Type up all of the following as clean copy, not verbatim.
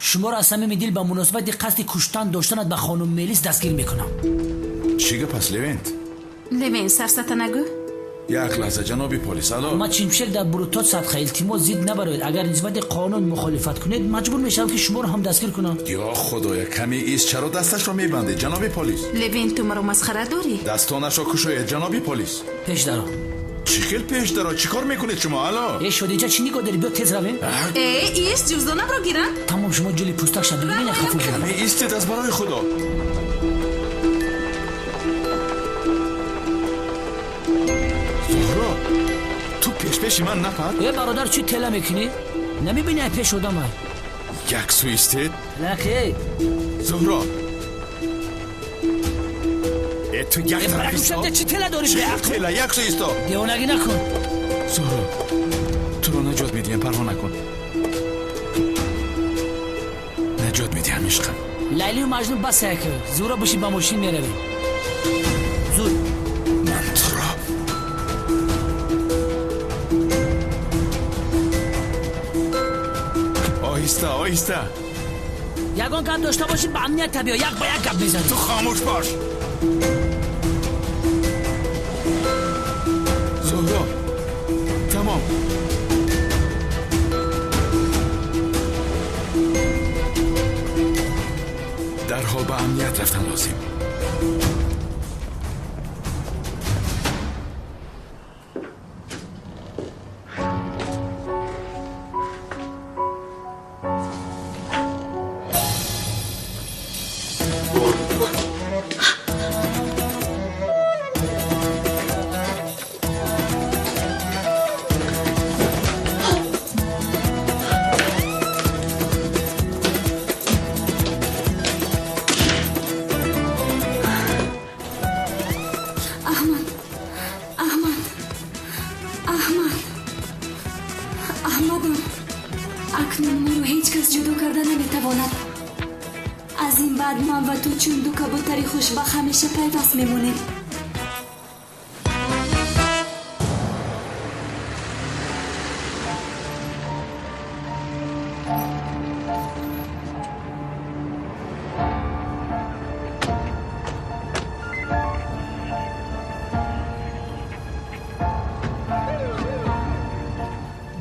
Шуморо аз самими дил ба муносибати қасди куштан доштанат ба хонум Мелис дастгир мекунам. Чӣ гап аст, Левент? Левент, сафсата нагӯ. Як лаҳза, ҷаноби полис, алло. Ман Чимшек дар Брутот садқа, илтимос зид набароед. Агар нисбати қонун мухолифат кунед, маҷбур мешавам ки шуморо ҳам дастгир кунам. Ё худоя, каме ист, чаро дасташро мебандед, ҷаноби полис? Левент, ту маро масхара дорӣ? Дастонашро кушоед, ҷаноби полис. Пеш даро. Чӣ хел пеш даро? Чӣ кор мекунед шумо, алло? Э, шодиҷа, чӣ нигоҳ дорӣ? Биё тез равем. Э, ист, ҷуздонамро гиранд. Тамом, шумо ҷули пӯстакша бигиред, як хафу каме истед, аз барои худо. Зуҳро, ту пешпеши ман напар. Э, бародар, чӣ тела мекунӣ? Намебинӣ, ай пеш одамай? Як сӯ истед. Нахе. Зуҳро, э, ту як тараф исто. Чӣ тела дорӣ? Чӣ тела? Як сӯ исто. Девонагӣ накун. Зуҳро, туро наҷот медиҳам, парво накун. Наҷот медиҳам, ишқам. Лайлию Маҷнун бас як. Зуҳро, бишин ба мошин, меравем. Зуд. Ман туро оҳиста, оҳиста. Ягон гап дошта бошӣ, ба амният биё, як ба як гап мезанем. Ту хомӯш бош. Зуҳро, тамом. Дарҳол ба амният рафтан лозим. Аҳмад, Аҳмад, Аҳмад, Аҳмадам, акнун моро ҳеҷ кас ҷудо карда наметавонад. Аз ин баъд ман ва ту чун ду кабутари хушбахт ҳамеша пайваст мемонем.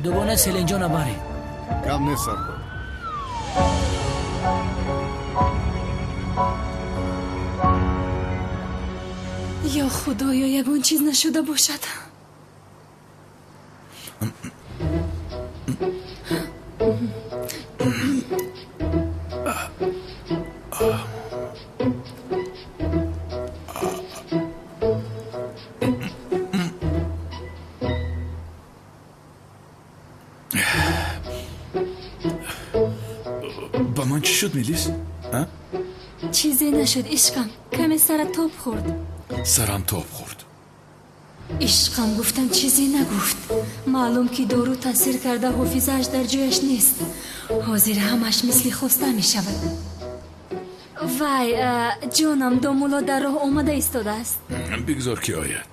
Дугона Селинҷона баред. Гап нест, саркор. Ё худоё, ягон чиз нашуда бошад. Ба ман чӣ шуд, Мелис? А? Чизе нашуд, ишқам, каме сарат тоб хӯрд. Сарам тоб хӯрд. Ишқам, гуфтам, чизе нагуфт. Маълум ки дору таъсир карда, ҳофизааш дар ҷояш нест. Ҳозир ҳамаш мисли хоста мешавад. Вай, ҷонам, домулло дар роҳ омада истодааст. Бигзор ки ояд.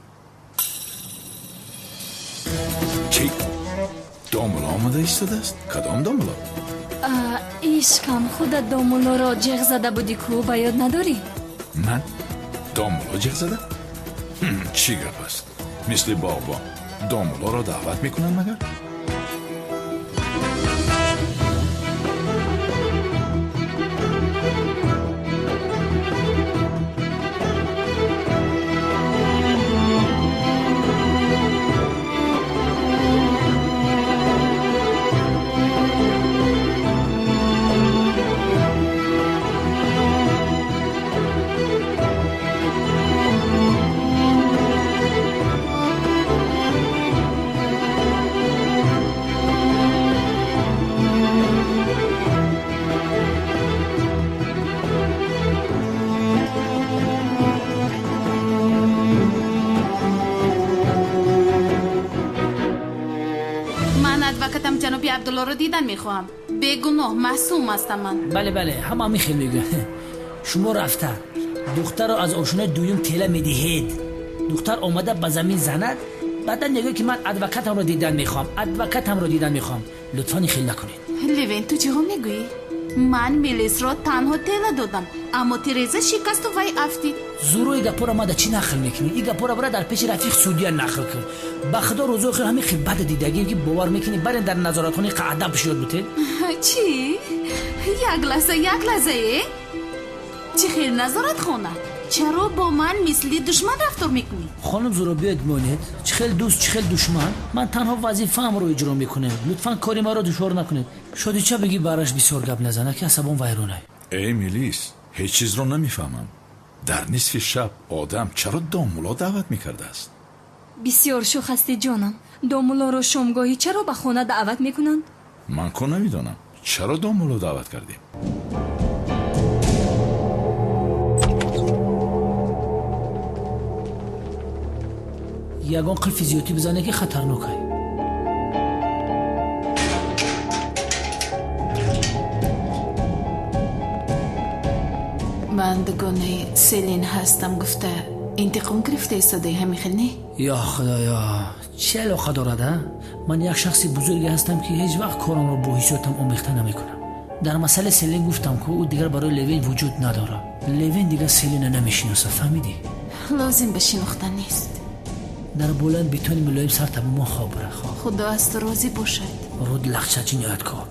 Чӣ? Домулло омада истодааст? Кадом домулло? Ишқам, худат домуллоро ҷеғ зада будӣ ку, ба ёд надорӣ? Ман домулло ҷеғ зада? Чӣ гап аст? Мисли боғбон домуллоро даъват мекунанд магар? Ман адвокатам ҷаноби Абдуллоро дидан мехоҳам. Бегуноҳ, маъсум ҳастам ман. Бале, бале, ҳама ҳамин хел мегӯянд. Шумо рафта духтарро аз ошонаи дуюм тела медиҳед. Духтар омада ба замин занад, баъдан мегӯяд ки ман адвокатамро дидан мехоҳам, адвокатамро дидан мехоҳам. Лутфан ин хел накунед. Левен, ту чиҳо мегӯӣ? Ман Мелисро танҳо тела додам, аммо тиреза шикасту вай афтид. Зурои гапора ма да чӣ нақл мекунӣ? И гапора бара дар пеши рафиқ судья нақл кун. Ба худо рӯзои охир ҳамин хел бада дидагием, ки бовар мекунӣ, барен дар назоратхонаи қаъда бишёд бутед. Чӣ? Як лаҳза, як лаҳза, э? Чӣ хел назоратхона? Чаро бо ман мисли душман рафтор мекунӣ? Хонум Зуро, биёед монед. Чӣ хел дӯст, чӣ хел душман? Ман танҳо вазифаамро иҷро мекунам. Лутфан кори маро душвор накунед. Шодича бигӣ бараш бисёр гап назана, ки асабон вайронай. Эй Мелис, ҳеҷ чизро намефаҳмам. Дар нисфи шаб одам чаро домулло даъват мекардааст? Бисёр шӯх ҳастӣ, ҷонам. Домуллоро шомгоҳӣ чаро ба хона даъват мекунанд? Ман ко намедонам. Чаро домулло даъват кардем? Ягон қилфи зиёдтӣ бизане, ки хатарнокай. Ман дугонаи Селин ҳастам гуфта интиқом гирифта истодаи, ҳамин хел не? Ё худоё, чӣ алоқа дорад, а? Ман як шахси бузурге ҳастам, ки ҳеҷ вақт корамро бо ҳиссиётам омехта намекунам. Дар масъалаи Селин гуфтам, ки ӯ дигар барои Левин вуҷуд надорад. Левин дигар Селина намешиносад, фаҳмидӣ? Лозим ба шинохтан нест. Дар болои бетони мулоим сар табумон хоб бара, хоб. Худо аз ту розӣ бошад. Руд лахча ҷинояткор.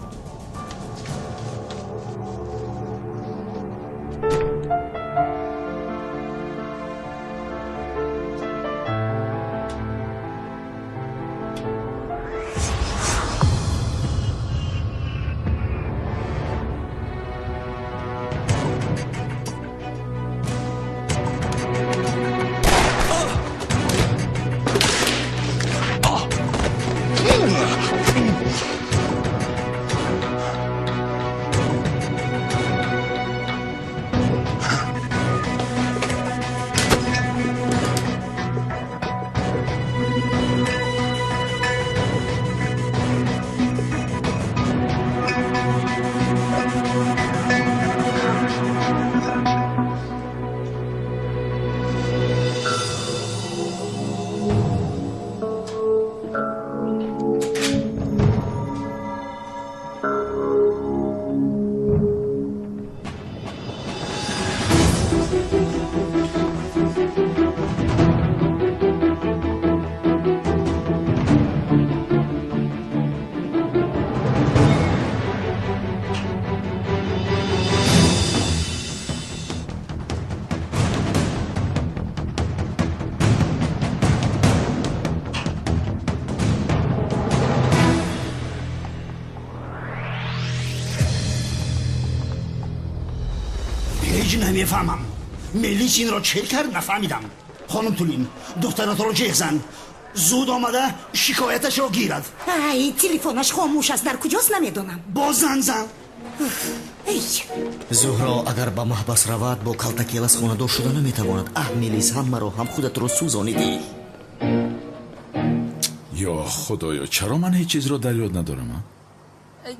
Намефаҳмам. Мелис инро чел кард, нафаҳмидам. Хонум Тулин, духтаратро ҷеғ зан. Зуд омада шикояташро гирад. Ай, телефонаш хомӯш аст, дар куҷост намедонам. Боз занг зан. Зуҳро агар ба маҳбас равад, бо калтакелас хонадор шуда наметавонад. Аҳ, Мелис, ҳамаро ҳам худатро сӯзонидӣ. Ё худоё, чаро ман ҳеҷ чизро дар ёд надорам?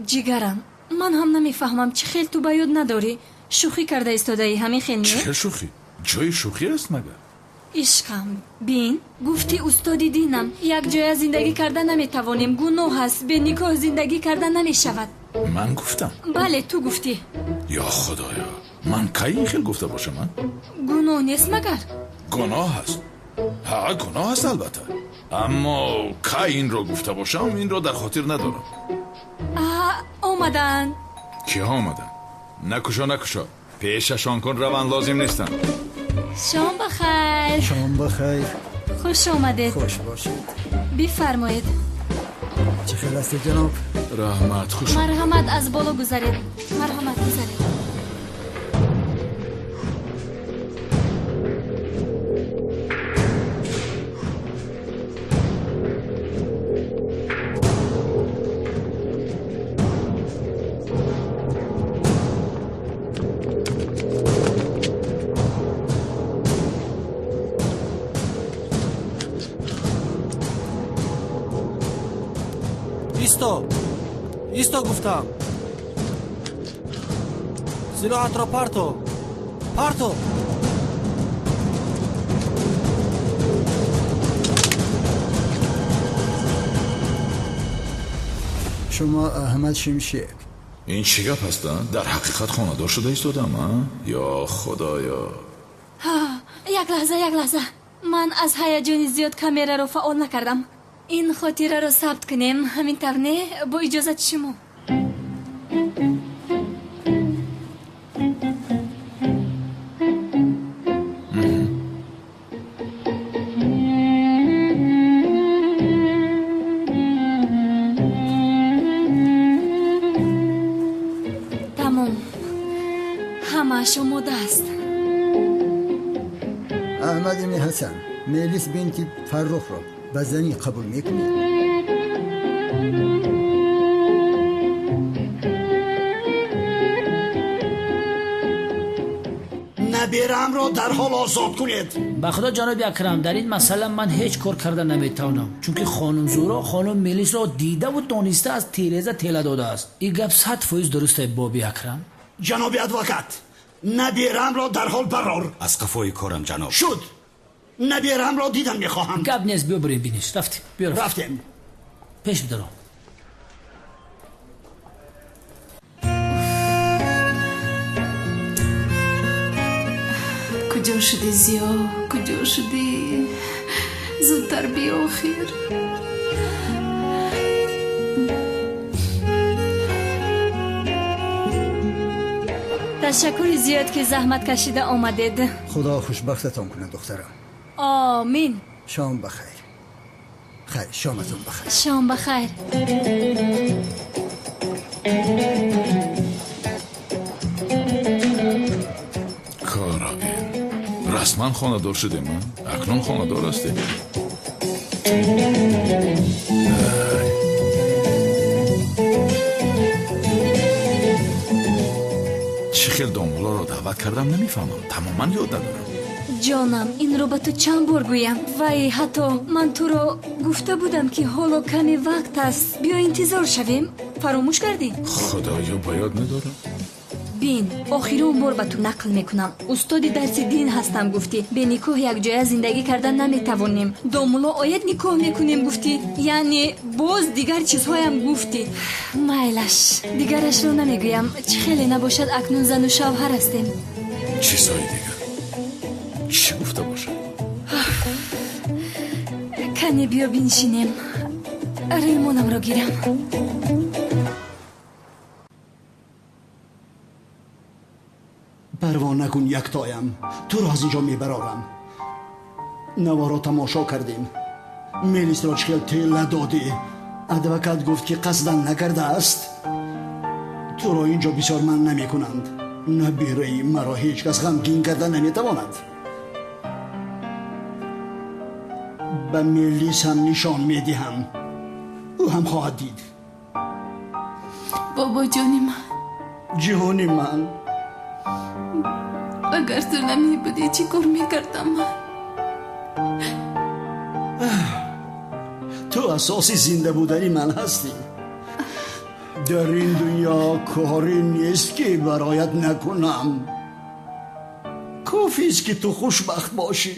Ҷигарам, ман ҳам намефаҳмам, чӣ хел ту ба ёд надорӣ. Шӯхӣ карда истодаӣ, ҳамин хел не? Чӣ шӯхӣ? Ҷои шӯхӣ аст магар? Ишқам, бин, гуфти устоди динам, якҷоя зиндагӣ карда наметавонем, гуноҳ аст, бе никоҳ зиндагӣ карда намешавад. Ман гуфтам? Бале, ту гуфтӣ. Ё худоё, ман кай ин хел гуфта бошам? Гуноҳ нест магар? Гуноҳ аст. Ҳа, гуноҳ аст албатта. Аммо кай инро гуфта бошам, инро дар хотир надорам. Омаданд. Киҳо омаданд? Накушо, накушо. Пешашон кун, раванд лозим нестанд. Шом бахайр. Шом бахайр. Хуш омадед. Хуш бошед. Бифармоед. Чӣ хел ҳастед, ҷаноб? Раҳмат, хуш. Марҳамат, аз боло гузаред. Марҳамат, гузаред. Исто! Исто гуфтам! Силоҳатро парто! Парто! Шумо Аҳмад Шимшек, Ин чӣ гап аст? Дар ҳақиқат хонадор шуда истодам, а? Ё худоё! Як лаҳза, як лаҳза. Ман аз ҳаяҷони зиёд камераро фаъол накардам. Ин хотираро сабт кунем, ҳамин тавр не? Бо иҷозати шумо. Тамом, ҳамааш омода аст. Аҳмад ибни Ҳасан, Мелис бинти Фаррухро ба занӣ қабул мекунед? Набераамро дарҳол озод кунед. Ба худо ҷаноби Акрам, дар ин масъала ман ҳеҷ кор карда наметавонам, чунки хонум Зуҳро хонум Мелисро дидаву дониста аз тиреза тела додааст. Ин гап 100% дуруст аст, боби Акрам. Ҷаноби адвокат, набераамро дарҳол барор. Аз қафои корам, ҷаноб. Шуд. Набераамро дидан мехоҳам. Гап нест, биё бирем биниш. Рафтем, биё рафтем. Пеш бидаро. Куҷо шудӣ, Зиё? Куҷо шудӣ? Зудтар биё, охир. Ташаккури зиёд, ки заҳмат кашида омадед. Худо хушбахтатон кунад, духтарам. Омин. Шом бахайр. Хайр, шоматон бахайр. Шом бахайр. Коробин, расман хонадор шудем, акнун хонадор ҳастем. Чӣ хел домулоро даъват кардам намефаҳмам, тамоман ёд надорам. Ҷонам, инро ба ту чанд бор гӯям? Вай, ҳатто ман туро гуфта будам, ки ҳоло каме вақт аст, биё интизор шавем. Фаромӯш кардӣ? Худоё, ба ёд надорам. Бин, охирон бор ба ту нақл мекунам. Устоди дарси дин ҳастам, гуфтӣ. Бе никоҳ якҷоя зиндагӣ кардан наметавонем. Домулло ояд, никоҳ мекунем, гуфтӣ. Яъне боз дигар чизҳоям гуфтӣ. Майлаш, дигарашро намегӯям. Чӣ хеле набошад, акнун зану шавҳар ҳастем. Чизҳои дигар чӣ гуфта бошад? Кане биё биншинем, рӯймонамро гирам. Парво накун, яктоям, туро аз инҷо мебарорам. Наворо тамошо кардем. Мелисро чӣ хел тела додӣ. Адвокат гуфт, ки қасдан накардааст. Туро инҷо бисёр ман намекунанд. Набираи маро ҳеҷ кас ғамгин карда наметавонад. Ба Мелис ҳам нишон медиҳам, ӯ ҳам хоҳад дид. Бобоҷони ман, ҷиҳони ман, агар ту намебудӣ, чӣ кор мекардам ман? Ту асоси зинда будани ман ҳастӣ. Дар ин дунё коре нест, ки бароят накунам. Кофист, ки ту хушбахт бошӣ.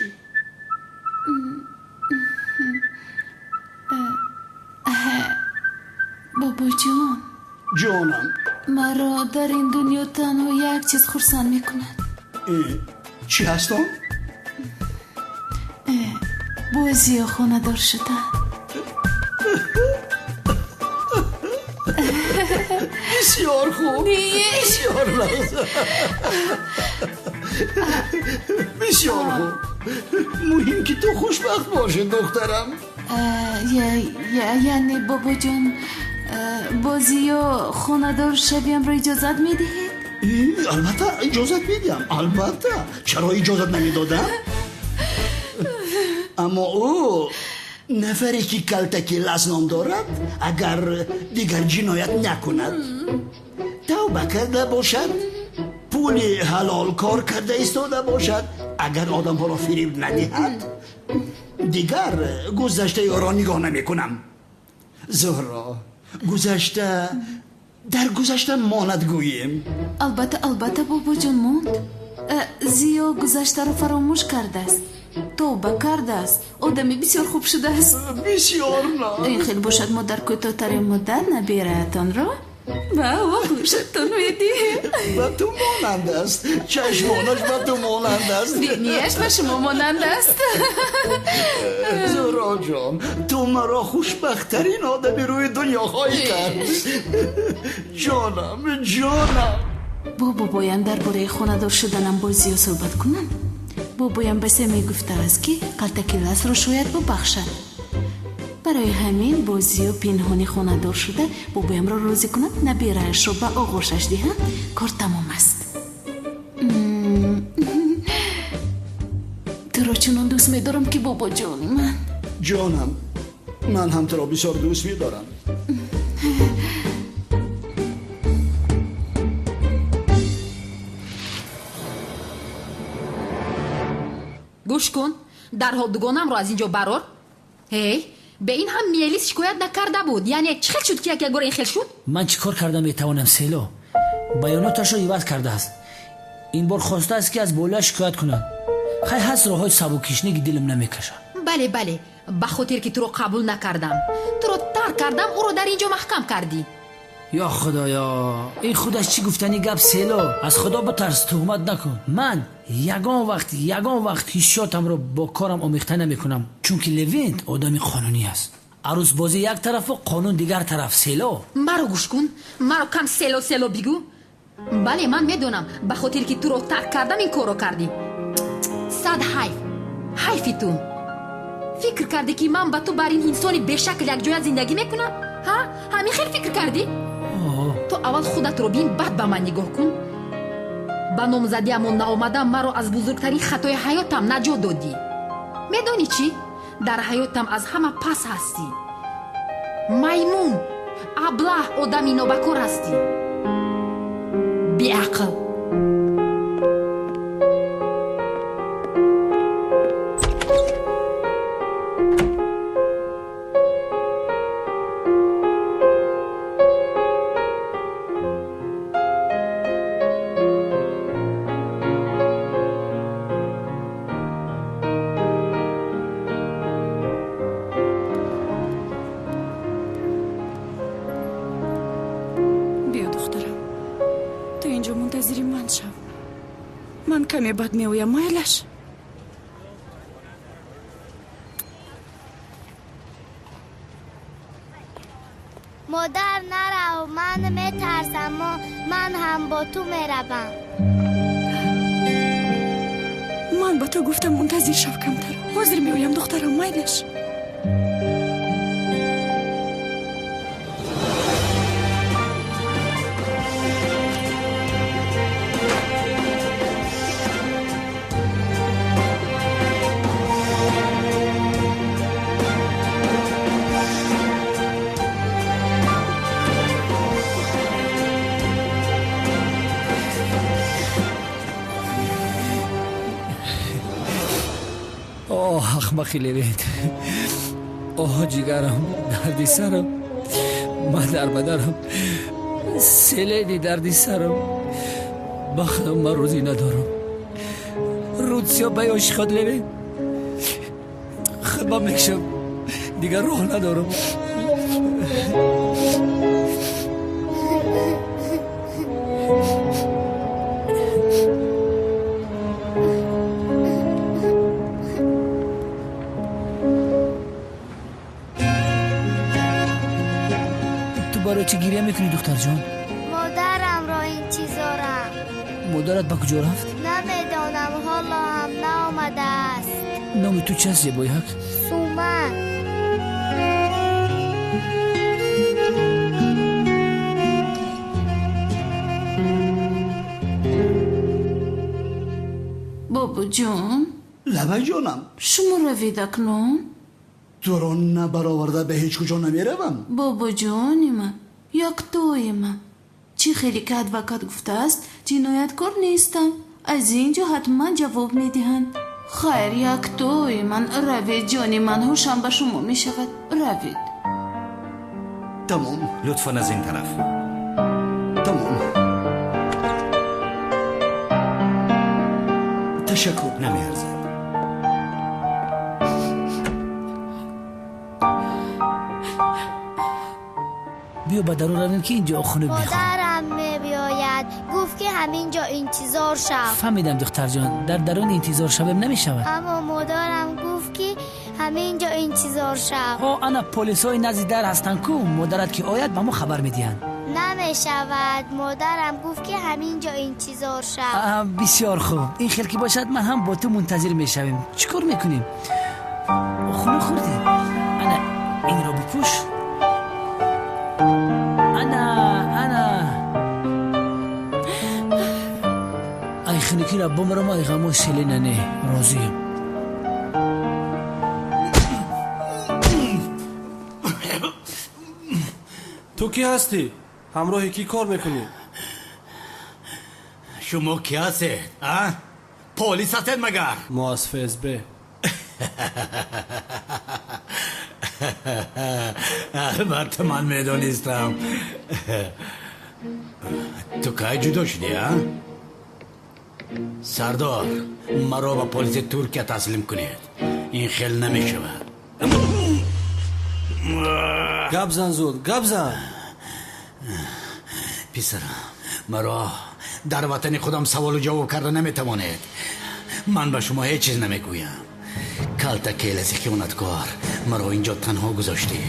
Бобоҷон. Ҷонам. Маро дар ин дунё танҳо як чиз хурсанд мекунад. Чӣ ҳаст он? Боз Зиё хонадор шуда. Бисёр хуб, бисёр лаҳза, бисёр хуб. Муҳим, ки ту хушбахт бошӣ, духтарам. Яъне, бобоҷон, бо Зиё хонадор шавиамро иҷозат медиҳед? Албатта, иҷозат медиҳам, албатта. Чаро иҷозат намедодам? Аммо ӯ нафаре, ки калтаки лас ном дорад, агар дигар ҷиноят накунад, тавба карда бошад, пули ҳалол кор карда истода бошад, агар одамҳоро фириб надиҳад, дигар гузаштаи ӯро нигоҳ намекунам. Зуҳро, гузашта дар гузашта монад, гӯем. Албатта, албатта, бобоҷон, монд. Зиё гузаштаро фаромӯш кардааст, тавба кардааст, одами бисёр хуб шудааст. Бисёр на. Ин хел бошад, мо дар кӯтоҳтарин муддат набераатонро Ба оғӯшатон медиҳем. Ба ту монанд аст, чашмонаш ба ту монанд аст, бинияш ба шумо монанд аст. Зуҳро ҷон, ту маро хушбахттарин одами рӯи дунё хоҳӣ кард. Ҷонам, ҷонам. Бо бобоям дар бораи хонадор шуданам бо Зиё суҳбат кунам. Бобоям ба се мегуфтааст, ки калтаки ласро шояд бубахшад. Барои ҳамин бо Зиё пинҳонӣ хонадор шуда бобоямро розӣ кунад, набираашро ба оғӯшаш диҳам, кор тамом аст. Туро чунон дӯст медорам, ки бобоҷони ман. Ҷонам, ман ҳам туро бисёр дӯст медорам. Гӯш кун, дарҳол дугонамро аз ин ҷо барор. Ҳей, ба ин ҳам Мелис шикоят накарда буд. Яъне чӣ хел шуд, ки як ягора ин хел шуд? Ман чӣ кор карда метавонам, Село? Баёноташро иваз кардааст. Ин бор хостааст, ки аз болоя шикоят кунад. Хай, ҳаст роҳҳои сабуккишне, ки дилам намекашад. Бале, бале, ба хотир ки туро қабул накардам, туро тарк кардам, ӯро дар ин ҷо маҳкам кардӣ. Ё худоё, ин худаш чӣ гуфтани гап, Село? Аз худо битарс, туҳмат накун. Ман ягон вақт, ягон вақт ҳиссиётамро бо корам омехта намекунам, чунки Левент одами қонунӣ аст. Арӯсбозӣ як тарафу қонун дигар тараф, Село. Маро гӯш кун, маро кам Село Село бигӯ. Бале, ман медонам, ба хотир ки туро тарк кардам ин корро кардӣ. Сад ҳайф, ҳайфи ту. Фикр кардӣ, ки ман ба ту бар ин инсони бешакл якҷоя зиндагӣ мекунам? Ҳа, ҳамин хел фикр кардӣ? Ту аввал худатро бин, баъд ба ман нигоҳ кун. Ба номзадиамон наомадам маро аз бузургтарин хатои ҳаётам наҷот додӣ. Медонӣ чӣ? Дар ҳаётам аз ҳама пас ҳастӣ. Маймун, аблаҳ, одами нобакор ҳастӣ. Беақл. Каме баъд меоям, майлаш? Модар, нарав, ман метарсам, ман ҳам бо ту меравам. Ман ба ту гуфтам, мунтазир шав камтар. Ҳозир меоям, духтарам, майлаш? Ахмақи Левент, оҳ, ҷигарам, дарди сарам, ман дар бадарам, селени дарди сарам. Ба худо, ман рӯзӣ надорам. Рӯдсиё ба ёши худ, Левент, худма мекшам, дигар роҳ надорам. Барои чӣ гиря мекунӣ, духтарҷон? Модарамро интизорам. Модарат ба куҷо рафт? Намедонам, ҳоло ҳам наомадааст. Номи ту чист, зебояк? Суман. Бобоҷон. Лабаҷонам. Шумо равед акнун. Туро набароварда ба ҳеҷ куҷо намеравам. Бобоҷони ман, яктои ман, чӣ хеле ки адвокат гуфтааст, ҷинояткор нестам. Аз ин ҷо ҳатман ҷавоб медиҳанд. Хайр, яктои ман, равед, ҷони ман, ҳушам ба шумо мешавад. Равед. Тамом. Лутфан аз ин тараф. Тамом. Ташаккур. Намеарзад. Биё ба дарун равем, ки инҷо хунук мехӯрем. Модарам мебиёяд, гуфт ки ҳамин ҷо интизор шав. Фаҳмидам, духтарҷон, дар дарун интизор шавем намешавад. Аммо модарам гуфт ки ҳамин ҷо интизор шав. О, ана полисҳои назди дар ҳастанд ку, модарат ки ояд ба мо хабар медиҳанд. Намешавад, модарам гуфт ки ҳамин ҷо интизор шав. Бисёр хуб, ин хел ки бошад ман ҳам бо ту мунтазир мешавем. Чӣ кор мекунем? Хунук хӯрдем. Ана инро бипӯш. Ана ана ай хунукиро бумрам, ай ғамо селена не розием. Ту кӣ ҳастӣ? Ҳамроҳи кӣ кор мекунӣ? Шумо кӣ ҳастед, а? Полис ҳастед магар? Мо аз ФСБ. Албатта ман медонистам. Ту кай ҷудо шудӣ, а? Сардор, маро ба полиси Туркия таслим кунед. Ин хел намешавад. Гап зан зуд, гап зан. Писарам, маро дар ватани худам саволу ҷавоб карда наметавонед. Ман ба шумо ҳеҷ чиз намегӯям. Калта келаси хиёнаткор, маро инҷо танҳо гузоштӣ.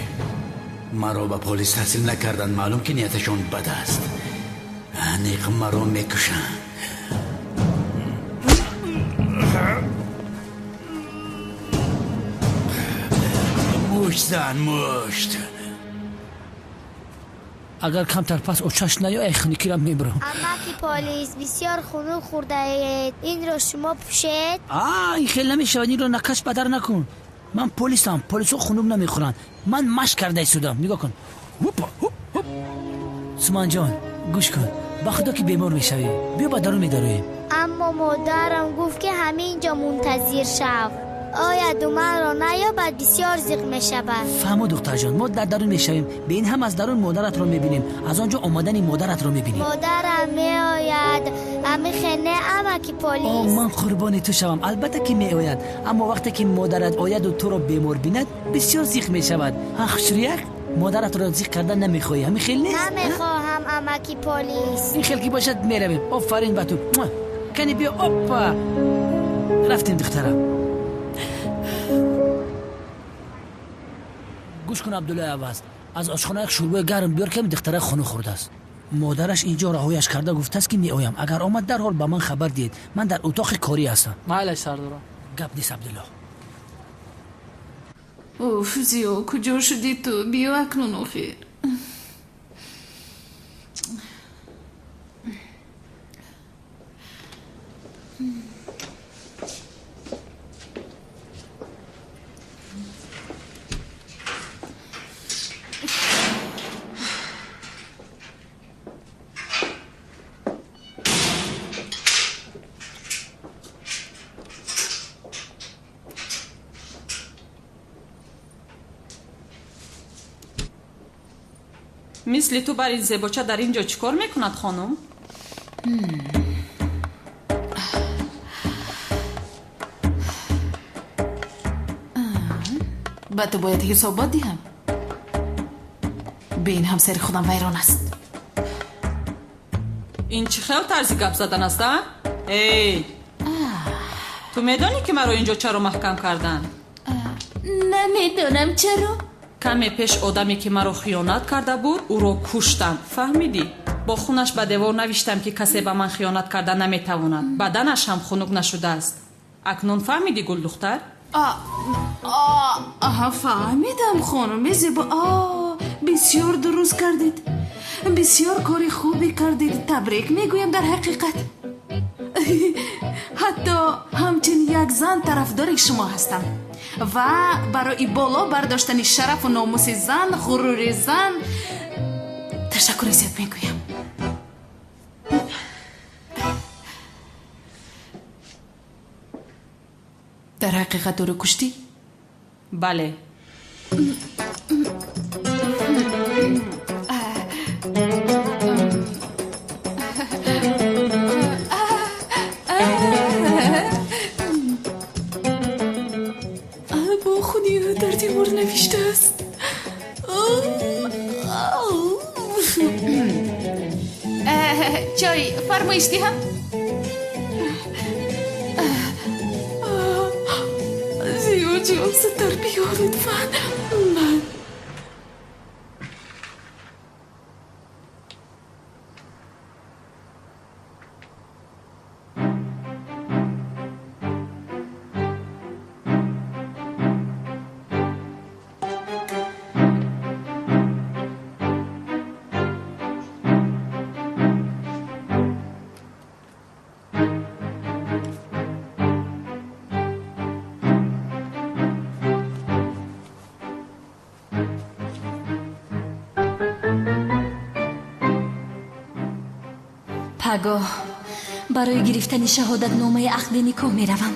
Маро ба полис таслим накарданд, маълум ки нияташон бад аст. Аниқ маро мекушанд. Мушт зан, мушт. Агар камтар пас очаш наёй, хунукиро мебурам. Амаки полис, бисёр хунук хӯрдаед. Инро шумо пӯшед? А, ин хел намешавад, инро накаш бадар накун. Ман полисам, полисҳо хунук намехӯранд. Ман машқ карда истодам. Нигоҳ кун. Суманҷон, гӯш кун. Ба худо ки бемор мешавӣ. Биё ба дарун медароем. Аммо модарам гуфт ки ҳамин ҷо мунтазир шав. Ояду манро наёбад, бисёр зиқ мешавад. Фаҳмо, духтарҷон, мо дар дарун мешавем. Бе ин ҳам аз дарун модаратро мебинем. Аз он ҷо омадани модаратро мебинем. Модарам меояд. Амихе не, амаки полис. О, ман қурбони ту шавам. Албатта ки меояд. Аммо вақте ки модарат ояду туро бемор бинад, бисёр зиқ мешавад. Ҳа, хушрӯяк, модаратро зиқ кардан намехоҳӣ, ҳамин хел нест? Намехоҳам, амаки полис. Ин хел ки бошад, меравем. Офарин ба ту. Кани биё, оппа. Рафтем, духтарам. Гӯш кун, Абдуллои Аваз, аз ошхона як шӯрбои гарм биёр, ками духтара хунук хӯрдааст. Модараш инҷо раҳояш карда гуфтааст ки меоям. Агар омад, дарҳол ба ман хабар диҳед. Ман дар утоқи корӣ ҳастам. Майлаш, сардорам. Гап нест, Абдулло. Уф, Зиё, куҷо шудӣ ту? Биё акнун охир. Мисли ту бар ин зебоча дар ин ҷо чӣ кор мекунад, хонум? Ба ту бояд ҳисобот диҳам. Бе ин ҳамсари худам вайрон аст. Ин чӣ хел тарзи гап задан аст, а? Эй, ту медонӣ ки маро ин ҷо чаро маҳкам карданд? Намедонам чаро. Каме пеш одаме ки маро хиёнат карда буд, ӯро куштам. Фаҳмидӣ? Бо хунаш ба девор навиштам, ки касе ба ман хиёнат карда наметавонад. Баданаш ҳам хунук нашудааст. Акнун фаҳмидӣ, гулдухтар? Аҳа, фаҳмидам, хонуми зебо. Бисёр дуруст кардед, бисёр кори хубе кардед. Табрик мегӯям. Дар ҳақиқат ҳатто ҳамчун як зан тарафдори шумо ҳастам ва барои боло бардоштани шарафу номуси зан, ғурури зан ташаккури зиёд мегӯям. Дар ҳақиқат ӯро куштӣ? Бале. Бо хуни ӯ дар девор навиштааст. Чой фармоиш диҳам? Зиёҷон, зудтар биё лутфан. Ман пагоҳ барои гирифтани шаҳодатномаи ақди никоҳ меравам.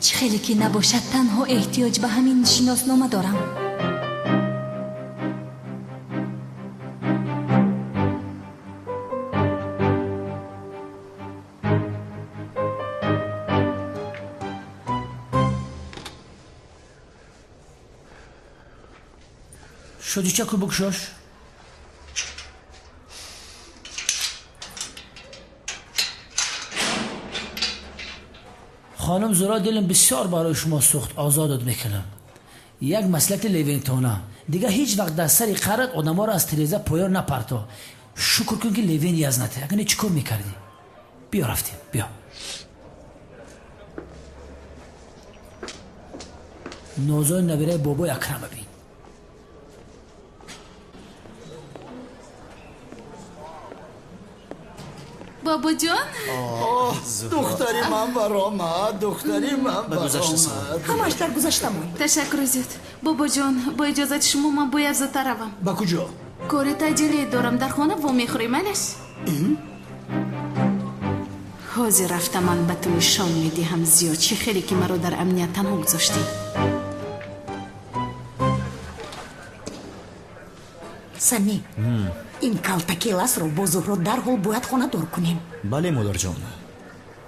Чӣ хеле ки набошад, танҳо эҳтиёҷ ба ҳамин шиноснома дорам. Шодичаку букшош. Хонум Зура, дилам бисёр барои шумо сӯхт, озодат мекунам. Як маслакти Левентона. Дигар ҳеҷ вақт дар сари қарат одаморо аз тиреза поён напарто. Шукр кун, ки Левен язнате. Агар не, чӣ кор мекардӣ? Биё, рафтем, биё. Нозои набираи бобои Акрама бин. Бобоҷон, духтари ман баромад, духтари ман баромад. Ҳамаш дар гузашта монд. Ташаккур зиёд, бобоҷон. Бо иҷозати шумо ман бояд зудтар равам. Ба куҷо? Кори таъҷилие дорам, дар хона вомехӯрем, алаш? Ҳозир рафта ман ба ту нишон медиҳам, зиёд, чӣ хеле ки маро дар амният танҳо гузоштӣ. Сами, ин калтакеласро бо Зуҳро дарҳол бояд хонадор кунем. Бале, модарҷон,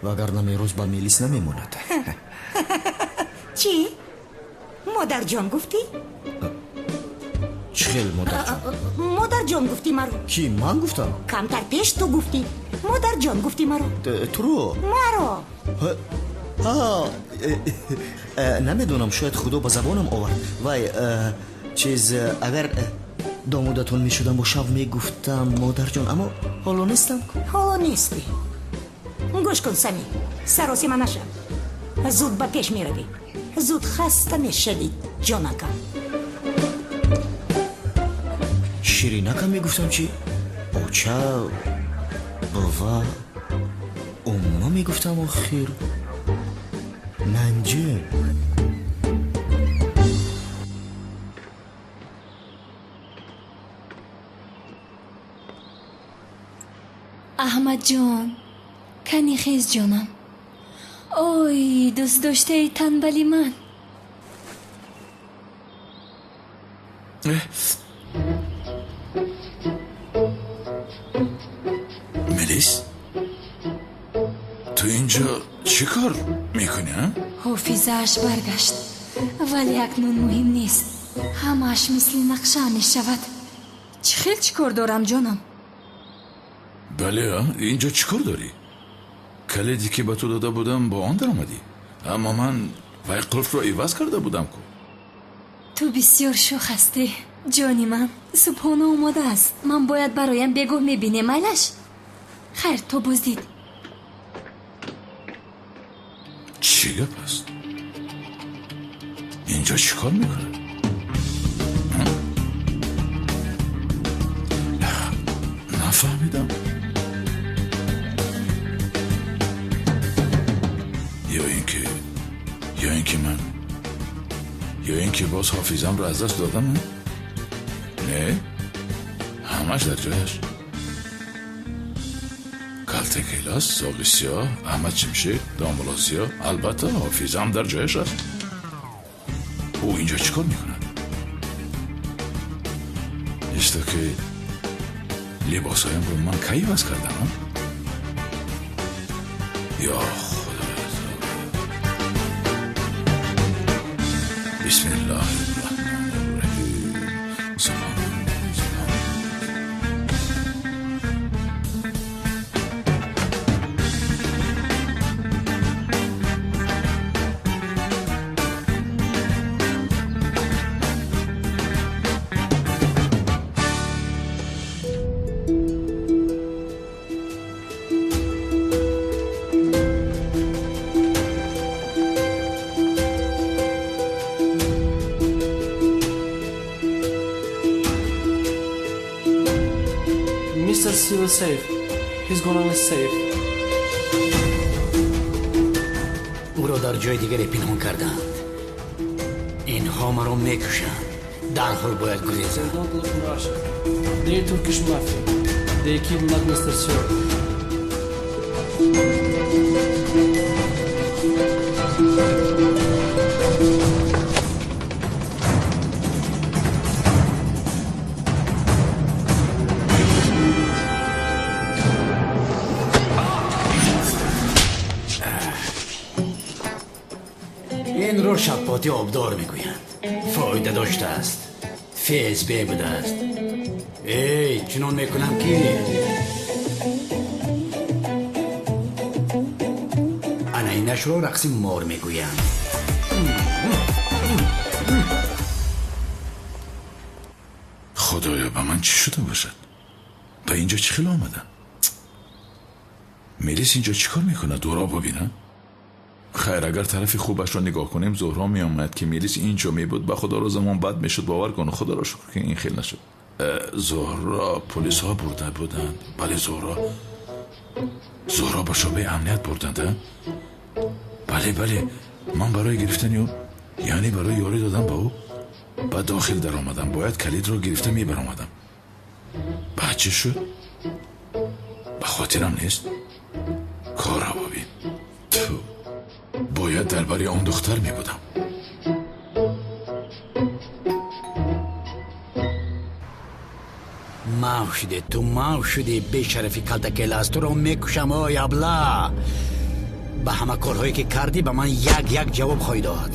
вагарна мероз ба Мелис намемонад. Чӣ? Модарҷон гуфтӣ? Чӣ хел модарҷон? Модарҷон гуфтӣ маро. Кӣ, ман гуфтам? Камтар пеш ту гуфтӣ. Модарҷон гуфтӣ маро. Туро? Маро. Намедонам, шояд Худо ба забонам овард. Вай, чиз, агар домодатон мешудам, бо шав мегуфтам модарҷон, аммо ҳоло нестам. Ҳоло нестӣ. Гӯш кун, Сами, саросима нашав. Зуд ба пеш меравӣ, зуд хаста мешавӣ, ҷонакам. Ширинакам мегуфтам чӣ? Оча, бова, умма мегуфтам охир. Нанҷа. Аҳмадҷон, кани хез, ҷонам. Ой, дӯстдоштаи танбали ман. Мелис, ту инҷо чӣ кор мекунӣ? Ҳофизааш баргашт, вале акнун муҳим нест. Ҳамааш мисли нақша мешавад. Чӣ хел чӣ кор дорам, ҷонам? Бале, инҷо чӣ кор дорӣ? Калиде ки ба ту дода будам, бо он даромадӣ, аммо ман вай қулфро иваз карда будам ку. Ту бисёр шӯх ҳастӣ, ҷони ман. Субҳона омода аст. Ман бояд бароям, бегоҳ мебинем, майлаш? Хайр, то боздид. Чӣ гап аст? Инҷо чӣ кор мекунад? Нафаҳмидам. Ё ин ки ман, ё ин ки боз ҳофизамро аз даст додам? Не, ҳамаш дар ҷояш. Калтакелас, зоғи сиёҳ, Аҳмад Шимшир, домулло Зиё, албатта ҳофизам дар ҷояш аст. Ӯ инҷо чӣ кор мекунад? Исто ки либосҳоямро ман кай иваз кардам? Ё Худо! Бисмиллоҳир-раҳмонир-раҳим. Субҳон, субҳон. safe. He's gonna be safe. Ӯро дар ҷои дигаре пинҳон карданд. Инҳо маро мекушанд. Дарҳол бояд гурезам. They don't look in Russia. They Turkish mafia. They kidnap Mr. Sir. Инро шаппоти обдор мегӯянд. Фоида доштааст. ФСБ будааст. Эй, чунон мекунам ки ана инашро рақси мор мегӯянд. Худоё, ба ман чӣ шуда бошад? Ба инҷо чӣ хел омадам? Мелис инҷо чӣ кор мекунад? Ӯро бибинам? Хайр, агар тарафи хубашро нигоҳ кунем, Зуҳро меомад ки Мелис инҷо мебуд, ба худо рӯзамон бад мешуд. Бовар кун, худоро шукр ки ин хел нашуд. Зуҳро полисҳо бурда буданд. Бале, Зуҳро ба шӯъбаи амният бурданд. Бале, бале, ман барои гирифтани ӯ, яъне барои ёрӣ додан ба ӯ, ба дохил даромадам. Бояд калидро гирифта мебаромадам. Баъд чӣ шуд? Ба хотирам нест. Корро бибин. Ту бояд дар бари он духтар мебудам. Мав шуде, ту мав шуди, бешарафи калтакелас, туро мекушам, ой абла. Ба ҳама корҳое ки кардӣ ба ман як-як ҷавоб хоҳӣ дод.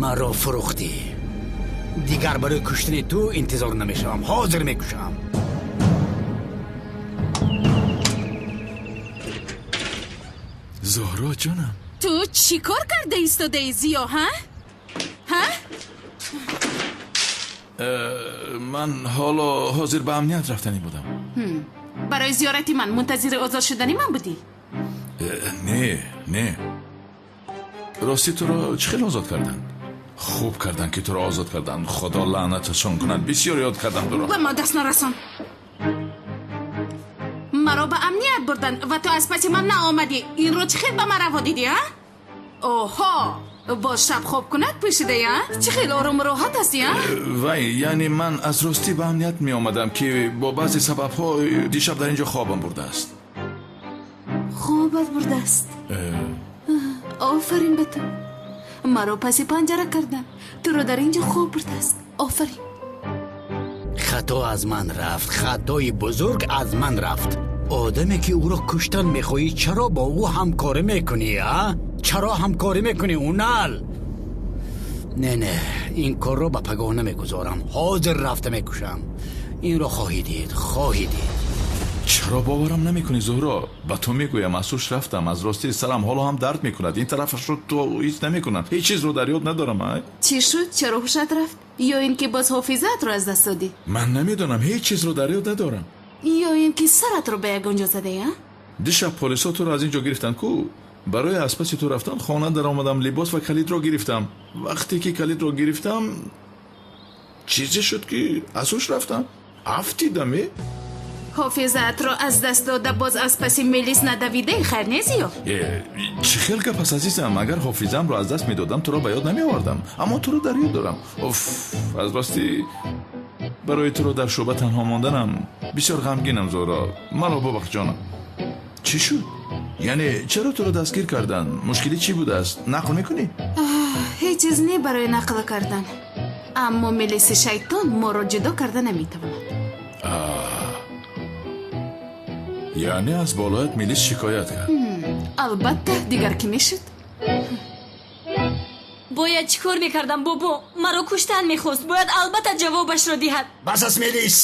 Маро фурӯхтӣ. Дигар барои куштани ту интизор намешавам. Ҳозир мекушам. Зуҳро ҷонам, ту чӣ кор карда истодаи, Зиё, ҳа? Ҳа? Ман ҳоло ҳозир ба амният рафтанӣ будам. Барои зиёрати ман мунтазири озод шудани ман будӣ? Не, не. Рости туро чӣ хел озод карданд? Хуб карданд ки туро озод карданд. Худо лаънаташон кунад. Бисёр ёд кардам туро. Ба ма даст нарасон. Маро ба амният бурданд ва ту аз паси ман наомадӣ. Инро чӣ хел ба ман раво дидӣ, а? Оҳо, боз шаб хоб кунад пӯшидаи, а? Чӣ хел орому роҳат ҳастӣ, а? Вай, яъне ман аз ростӣ ба амният меомадам ки бо баъзе сабабҳо дишаб дар ин ҷо хобам бурдааст. Хобат бурдааст? Офарин ба ту. Маро паси панҷара карданд. Туро дар ин ҷо хоб бурдааст. Офарин. Хато аз ман рафт. Хатои бузург аз ман рафт. Одаме ки ӯро куштан мехоҳӣ, чаро бо ӯ ҳамкорӣ мекунӣ, а? Чаро ҳамкорӣ мекунӣ, Унал? Не, не, ин корро ба пагоҳ намегузорам. Ҳозир рафта мекушам. Инро хоҳӣ дид, хоҳӣ дид. Чаро боварам намекунӣ, Зуҳро? Ба ту мегӯям, аз ҳуш рафтам. Аз рости сарам ҳоло ҳам дард мекунад. Ин тарафашро то ҳеҷ намекунам. Ҳеҷ чизро дар ёд надорам. Чӣ шуд? Чаро ҳушат рафт? Ё ин ки боз ҳофизаатро аз даст додӣ? Ман намедонам, ҳеҷ чизро дар ёд надорам. Ё ин ки саратро ба ягон ҷо задаӣ, а? Дишаб полисҳо туро аз ин ҷо гирифтанд ку. Барои аз паси ту рафтан хона даромадам, либос ва калидро гирифтам. Вақте ки калидро гирифтам, чизе шуд ки аз ҳуш рафтам. Афтидам, э? Ҳофизаатро аз даст дода боз аз паси Мелис надавидаи, хайр не, Зиё? Чӣ хел гап аст, азизам? Агар ҳофизаамро аз даст медодам, туро ба ёд намеовардам. Аммо туро дар ёд дорам. Уф, аз ростӣ барои туро дар шӯъба танҳо монданам бисёр ғамгинам, Зуҳро. Маро бубахш, ҷонам. Чӣ шуд? Яъне чаро туро дастгир карданд? Мушкилӣ чӣ будааст? Нақл мекунӣ? Ҳеҷ чиз не барои нақл кардан. Аммо Мелиси шайтон моро ҷудо карда наметавонад. Яъне аз болоят Мелис шикоят кард? Албатта, дигар кӣ мешуд? Бояд чӣ кор мекардам, бобо? Маро куштан мехост. Бояд албатта ҷавобашро диҳад. Бас аст, Мелис.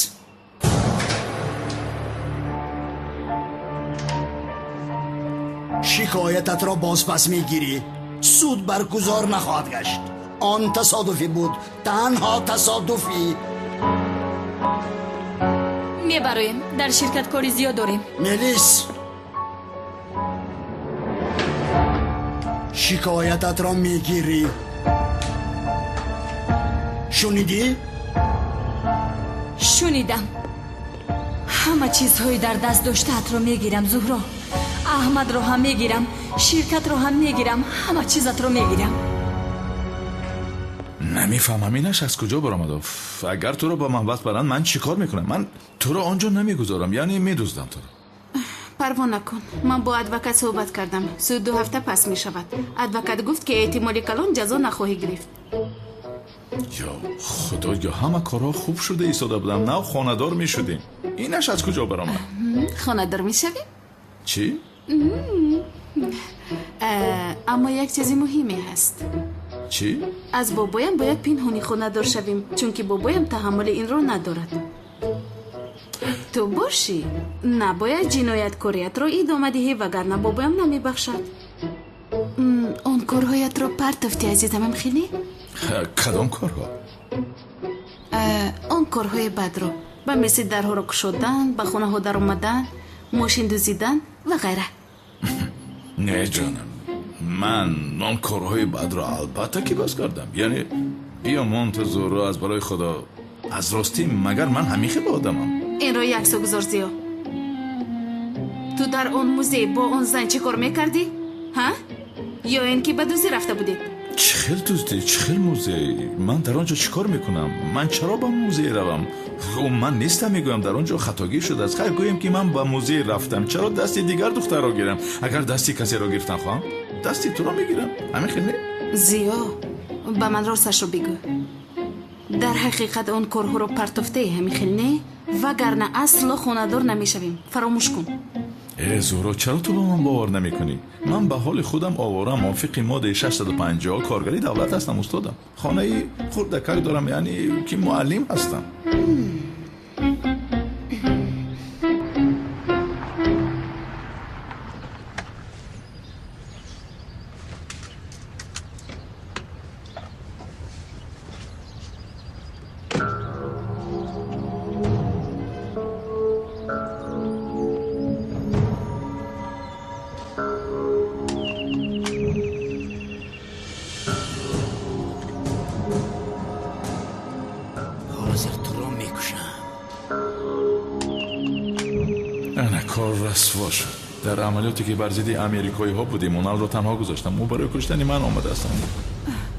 Шикоятатро бозпас мегирӣ. Суд баргузор нахоҳад гашт. Он тасодуфӣ буд, танҳо тасодуфӣ. Мебароем, дар ширкат кори зиёд дорем. Мелис, шикоятатро мегирӣ. Шунидӣ? Шунидам. Ҳама чизҳои дар даст доштаатро мегирам, Зуҳро. Аҳмадро ҳам мегирам, ширкатро ҳам мегирам, ҳама чизатро мегирам. Намефаҳмам инаш аз куҷо баромад. Агар туро ба маҳбас баранд, ман чӣ кор мекунам? Ман туро он ҷо намегузорам, яъне медуздам туро. Парво накун, ман бо адвокат суҳбат кардам. Суд 2 ҳафта пас мешавад. Адвокат гуфт, ки эҳтимоли калон ҷазо нахоҳӣ гирифт. Ё худоё, ҳама корҳо хуб шуда истода будам, нав хонадор мешудем. Инаш аз куҷо баромад? Хонадор мешавӣ? Чӣ? Аммо як чизи муҳиме ҳаст. Чӣ? Аз бобоям бояд пинҳонӣ хонадор шавем, чунки бобоям таҳаммули инро надорад. Ту бошӣ, набояд ҷинояткориятро идома диҳӣ, вагарна бобоям намебахшад. Он корҳоятро партофтӣ, азизамам, хеле? Кадом корҳо? Он корҳои бадро, ба мисли дарҳоро кушодан, ба хонаҳо даромадан, мошин дузидан ва ғайра. Не, ҷонам, ман он корҳои бадро албатта ки бас кардам. Яъне биё мон ту Зуҳро, аз барои худо, аз ростӣ магар ман ҳамин хел одамам? Инро як су гузор, Зиё. Ту дар он музей бо он зан чӣ кор мекардӣ? Ҳа? Ё ин ки ба дуздӣ рафта будед? Чӣ хел дуздӣ, чӣ хел музей? Ман дар он ҷо чӣ кор мекунам? Ман чаро ба музей равам? Ман нестам, мегӯям, дар он ҷо хатогӣ шудааст. Хайр, гӯем ки ман ба музей рафтам. Чаро дасти дигар духтарро гирам? Агар дасти касеро гирифтан хоҳам, дасти туро мегирам. Ҳамин хел не? Зиё, ба ман росташро бигӯ. Дар ҳақиқат он корҳоро партофтаи, ҳамин хел не? Вагарна асло хонадор намешавем. Фаромӯш кун. Э, Зуҳро, чаро ту ба ман бовар намекунӣ? Ман ба ҳоли худам овора, мувофиқи моддаи 650 коргари давлат ҳастам, устодам. Хонаи хурдакак дорам, яъне ки муаллим ҳастам. Дар амалиёте ки бар зидди америкоиҳо будем, оналро танҳо гузоштам. Ӯ барои куштани ман омадааст.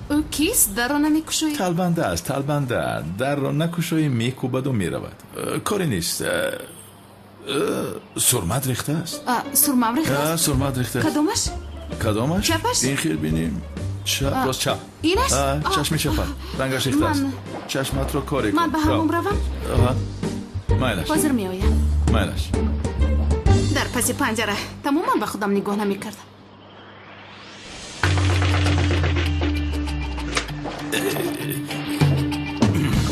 Ӯ кист? Дарро намекушоӣ? Талбанда аст, талбанда. Дарро накушоӣ, мекӯбаду меравад. Коре нест. Сурмат рехтааст. Сурмам рехтааст? Сурмат рехтааст. Кадомаш? Кадомаш? Чапаш? Ин хел бинем. Чап, рост чап. Инаш? Чашми чапат. Рангаш рехтааст. Чашматро коре кун. Ман ба ҳамом равам? Майлаш. Ҳозир меоям. Майлаш. Дар паси панҷара тамоман ба худам нигоҳ намекардам.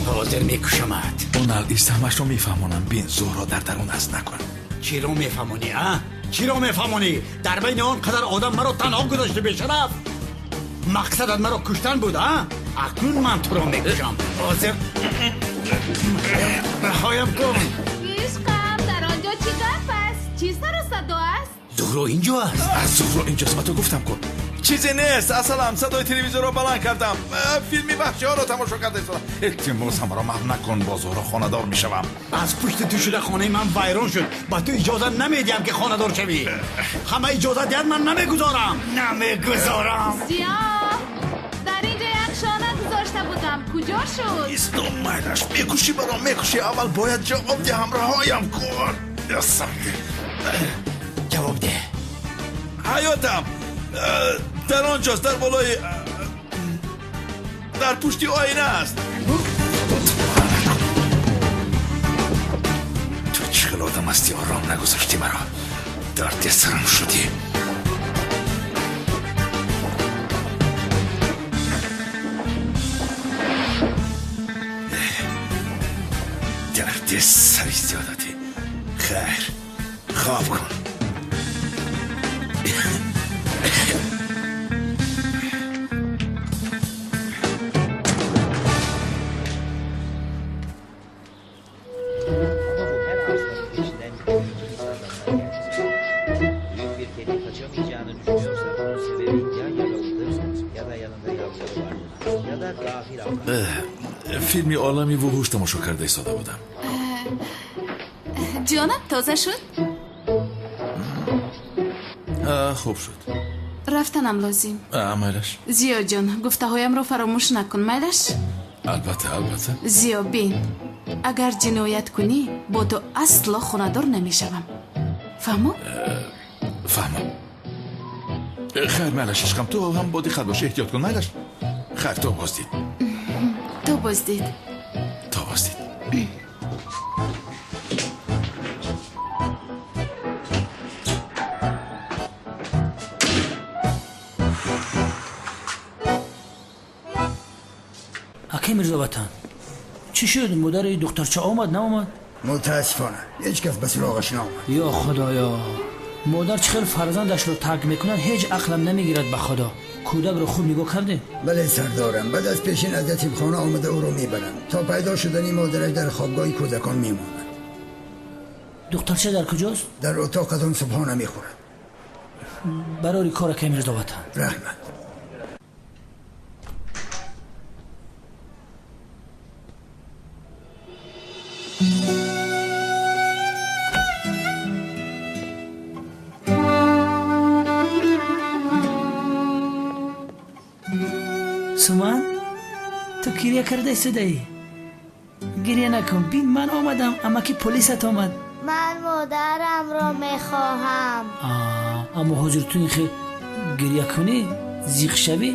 Ҳозир мекушамат. Онал истамашро мефаҳмонам. Бин, Зуҳро дар дарун аст, накун. Чиро мефаҳмонӣ, а? Чиро мефаҳмонӣ? Дар байни он қадар одам маро танҳо гузошти, бешараф. Мақсадат маро куштан буд, а? Акнун ман туро мекушам. Ҳозир раҳоям кун. Ишқам, дар он ҷо чӣ гап аст? Чӣ сару садо аст? Зуҳро инҷо аст. Зуҳро инҷост, ба ту гуфтам ку. Чизе нест, асалам садои телевизорро баланд кардам. Филми ваҳшиҳоро тамошо карда истодам. Илтимос, ҳамаро маҳв накун, бо Зуҳро хонадор мешавам. Аз пушти ту шуда хонаи ман вайрон шуд. Ба ту иҷоза намедиҳам ки хонадор шавӣ. Ҳама иҷоза диҳад, ман намегузорам. Намегузорам. Зиё, дар инҷо як шона гузошта будам. Куҷо шуд? Исто, майлаш, мекушӣ маро, мекушӣ. Аввал бояд ҷавоб диҳам, раҳоям кун. Ҷавоб деҳ. Ҳаётам дар он ҷост, дар болои, дар пушти оина аст. Ту чӣ хел одам ҳастӣ? Ором нагузоштӣ маро, дарди сарам шудӣ. Дарди сари зиёдатӣ. Хайр, хоб кун. Филми олами вуҳуш тамошо карда истода будам. Ҷонам, тоза шуд? Хуб шуд. Рафтанам лозим. Майлаш. Зиё ҷон, гуфтаҳоямро фаромӯш накун, майлаш? Албатта, албатта. Зиё, бин, агар ҷиноят кунӣ, бо ту асло хонадор намешавам. Фаҳмо? Фаҳмам. Хайр, майлаш, ишқам, ту ҳам бо диққат бош, эҳтиёт кун, майлаш? Хайр, то боздид. То боздид. То боздид. Акай Мирзоватан, чӣ шуд? Модари духтарча омад, наомад? Мутаассифона, ҳеҷ кас ба суроғаш наомад. Ё Худоё, модар чӣ хел фарзандашро тарк мекунад, ҳеҷ ақлам намегирад ба Худо. Кӯдакро хуб нигоҳ кардем? Бале сардорам, баъд аз пешин аз ятимхона омада ӯро мебаранд. То пайдо шудани модараш дар хобгоҳи кӯдакон мемонад. Духтарча дар куҷост? Дар утоқатон субҳона мехӯрад. Барори кор, акай Мирзоватан. Раҳмат. Суман, ту гиря карда истодаӣ? Гиря накун, бин, ман омадам, амаки полисат омад. Ман модарамро мехоҳам. Аммо ҳозир ту ин хел гиря кунӣ, зиқ шавӣ,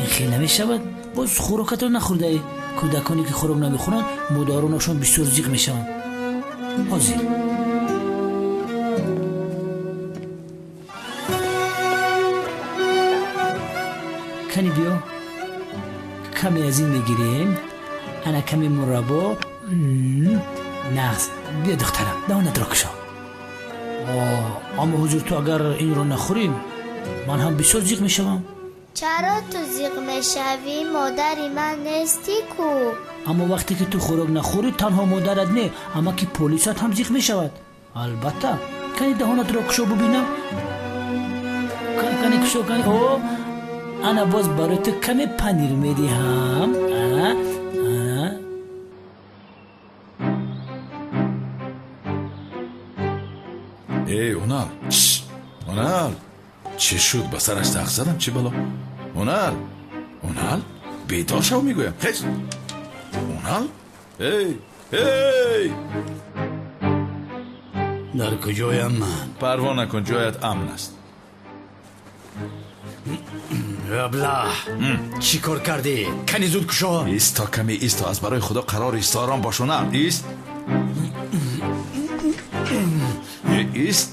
ин хел намешавад. Боз хӯрокатро нахӯрдаӣ. Кӯдаконе ки хӯрок намехӯранд, модаронашон бисёр зиқ мешаванд. Ҳозир. Кани биё, каме аз ин мегирем, ана каме мураббо. Нағз, биё духтарам, даҳонатро кушо. Аммо ҳозир ту агар инро нахӯрӣ, ман ҳам бисёр зиқ мешавам. Чаро ту зиқ мешавӣ? Модари ман нестӣ ку? Аммо вақте ки ту хӯрок нахӯрӣ, танҳо модарат не, амаки полисат ҳам зиқ мешавад. Албатта. Кани даҳонатро кушо бубинам. Кани кушо, кани. О, ана боз барои ту каме панир медиҳам. Ана, ана. Эй, Унал, Унал, чӣ шуд? Ба сараш тах задам, чӣ бало? Унал, Унал, бедор шав, мегӯям. Хез. Унал, эй, эй! Дар куҷоям ман? Парво накун, ҷоят амн аст. Аблаҳ, чӣ кор кардӣ? Кани зуд кушо. Исто, каме исто, аз барои Худо қарор ист, ором бош, Унал, ист. Ист.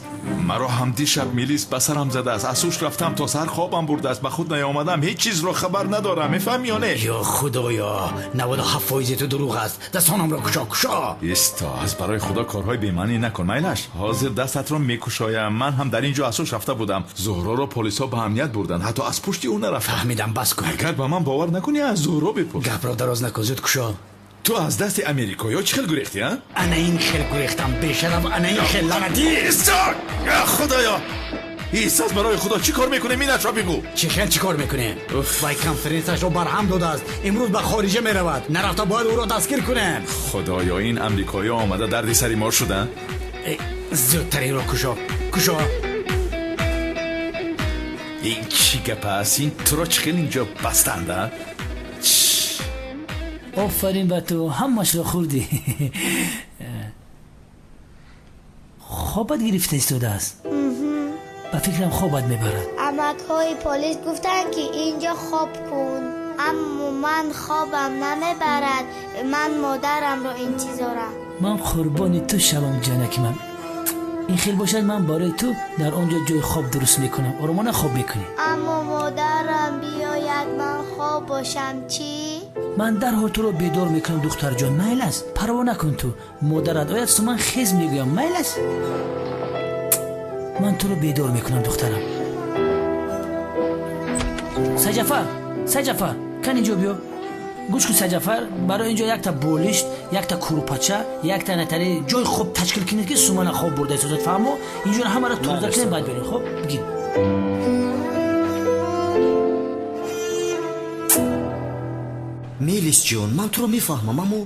Маро ҳам дишаб милис ба сарам задааст. Аз ҳуш рафтам, то саҳар хобам бурдааст, ба худ наёмадам, ҳеҷ чизро хабар надорам. Мефаҳмӣ ё не? Ё Худоё, 97% ту дурӯғ аст. Дастонамро кушо, кушо. Исто, аз барои Худо корҳои бемаънӣ накун, майлаш. Ҳозир дастатро мекушоям. Ман ҳам дар ин ҷо аз ҳуш рафта будам. Зуҳроро полисҳо ба амният бурданд, ҳатто аз пушти ӯ нарафтам. Фаҳмидам, бас кун. Агар ба ман бовар накунӣ, аз Зуҳро бипурс. Гапро дароз накун, зуд кушо. Ту аз дасти америкоиҳо чӣ хел гурехтӣ, а? Ана ин хел гурехтам, бешараф, ана ин хел, лаънатӣ. Исто! Худоё! Ист, аз барои Худо чӣ кор мекунем? Инашро бигӯ. Чӣ хел чӣ кор мекунем? Вай конференсияшро барҳам додааст. Имрӯз ба хориҷа меравад. Нарафта бояд ӯро дастгир кунем. Худоё, ин амрикоиҳо омада дарди сари мо шуданд. Зудтар инро кушо, кушо. Ин чӣ гап аст? Ин туро чӣ хел инҷо бастанд, а? Офарин ба ту, ҳамашро хӯрдӣ. Хобат гирифта истодааст. Ба фикрам хобат мебарад. Амакҳои полис гуфтанд, ки инҷо хоб кун, аммо ман хобам намебарад. Ман модарамро интизорам. Ман қурбони ту шавам, ҷонаки ман. Ин хел бошад, ман барои ту дар он ҷо ҷои хоб дуруст мекунам. Оромона хоб мекунӣ. Аммо модарам биёяд, ман хоб бошам чӣ? Ман дарҳол туро бедор мекунам, духтарҷон. Майл аст, парво накун ту. Модарат ояд, суман хез мегӯям. Майл аст, ман туро бедор мекунам, духтарам. Саҷафар, Саҷафар, кан инҷо биё. Гӯш кун, Саҷафар, барои инҷо якта болишт, якта курпача, якта натари ҷои хоб ташкил кунед, ки сумана хоб бурда истодад. Фаҳмо? Инҷоро ҳамаро тоза кунед, баъд биёрем. Хоб бигир. Мелис ҷон, ман туро мефаҳмам, аммо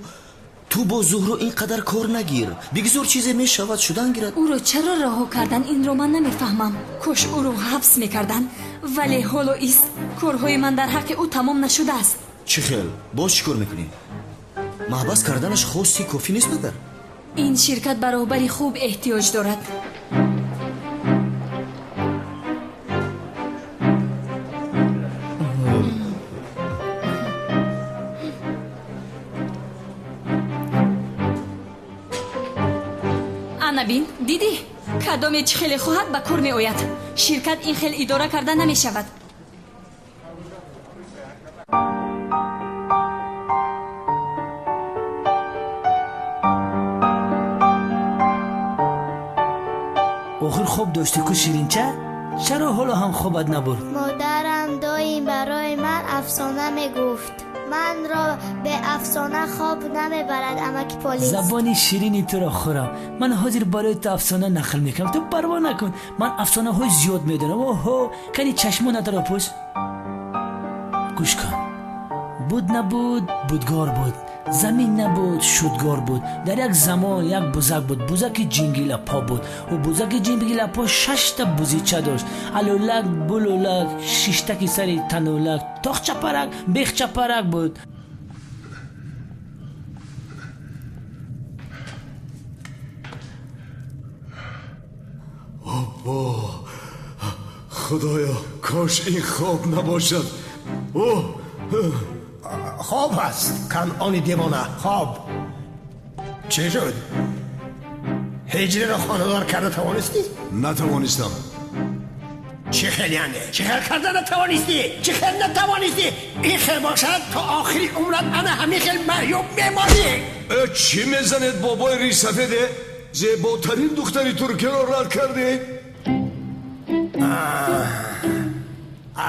Ту бо Зуҳро ин қадар кор нагир. Бигзор чизе мешавад, шудан гирад. Ӯро чаро раҳо кардан, инро ман намефаҳмам. Кош ӯро ҳабс мекардан, вале ҳоло ист, корҳои ман дар ҳаққи ӯ тамом нашудааст. Чӣ хел? Боз чӣ кор мекунӣ? Маҳбас карданаш хоси кофӣ нест магар? Ин ширкат ба роҳбари хуб эҳтиёҷ дорад. Ана бин, дидӣ? Кадоме чӣ хеле хоҳад ба кор меояд. Ширкат ин хел идора карда намешавад. Охир хоб доштӣ ку, Ширинча? Чаро ҳоло ҳам хобат набурд? Модарам доим барои ман афсона мегуфт. Манро бе афсона хоб намебарад, амаки полис. Забони ширини туро хӯрам. Ман ҳозир барои ту афсона нақл мекунам. Ту парво накун, ман афсонаҳои зиёд медонам. Оҳо, кани чашмонатро пӯш. Гӯш кун. Буд набуд, будгор буд. Замин набуд, шудгор буд. Дар як замон як бузак буд. Бузаки ҷингилапо буд. Ӯ бузаки ҷингилапо шашта бузича дошт. Алулак, булулак, шиштаки сари танулак, тохчапарак, бехчапарак буд. Обо, худоё, кош ин хоб набошад. О, хоб аст, Канъони девона, хоб. Чӣ шуд? Ҳиҷриро хонадор карда тавонистӣ? Натавонистам. Чӣ хел яъне? Чӣ хел карда натавонистӣ? Чӣ хел натавонистӣ? Ин хел бошад, то охири умрат ана ҳамин хел маъюб мемонӣ. Чӣ мезанед, бобои ришсафеде? Зеботарин духтари туркиро рад кардед?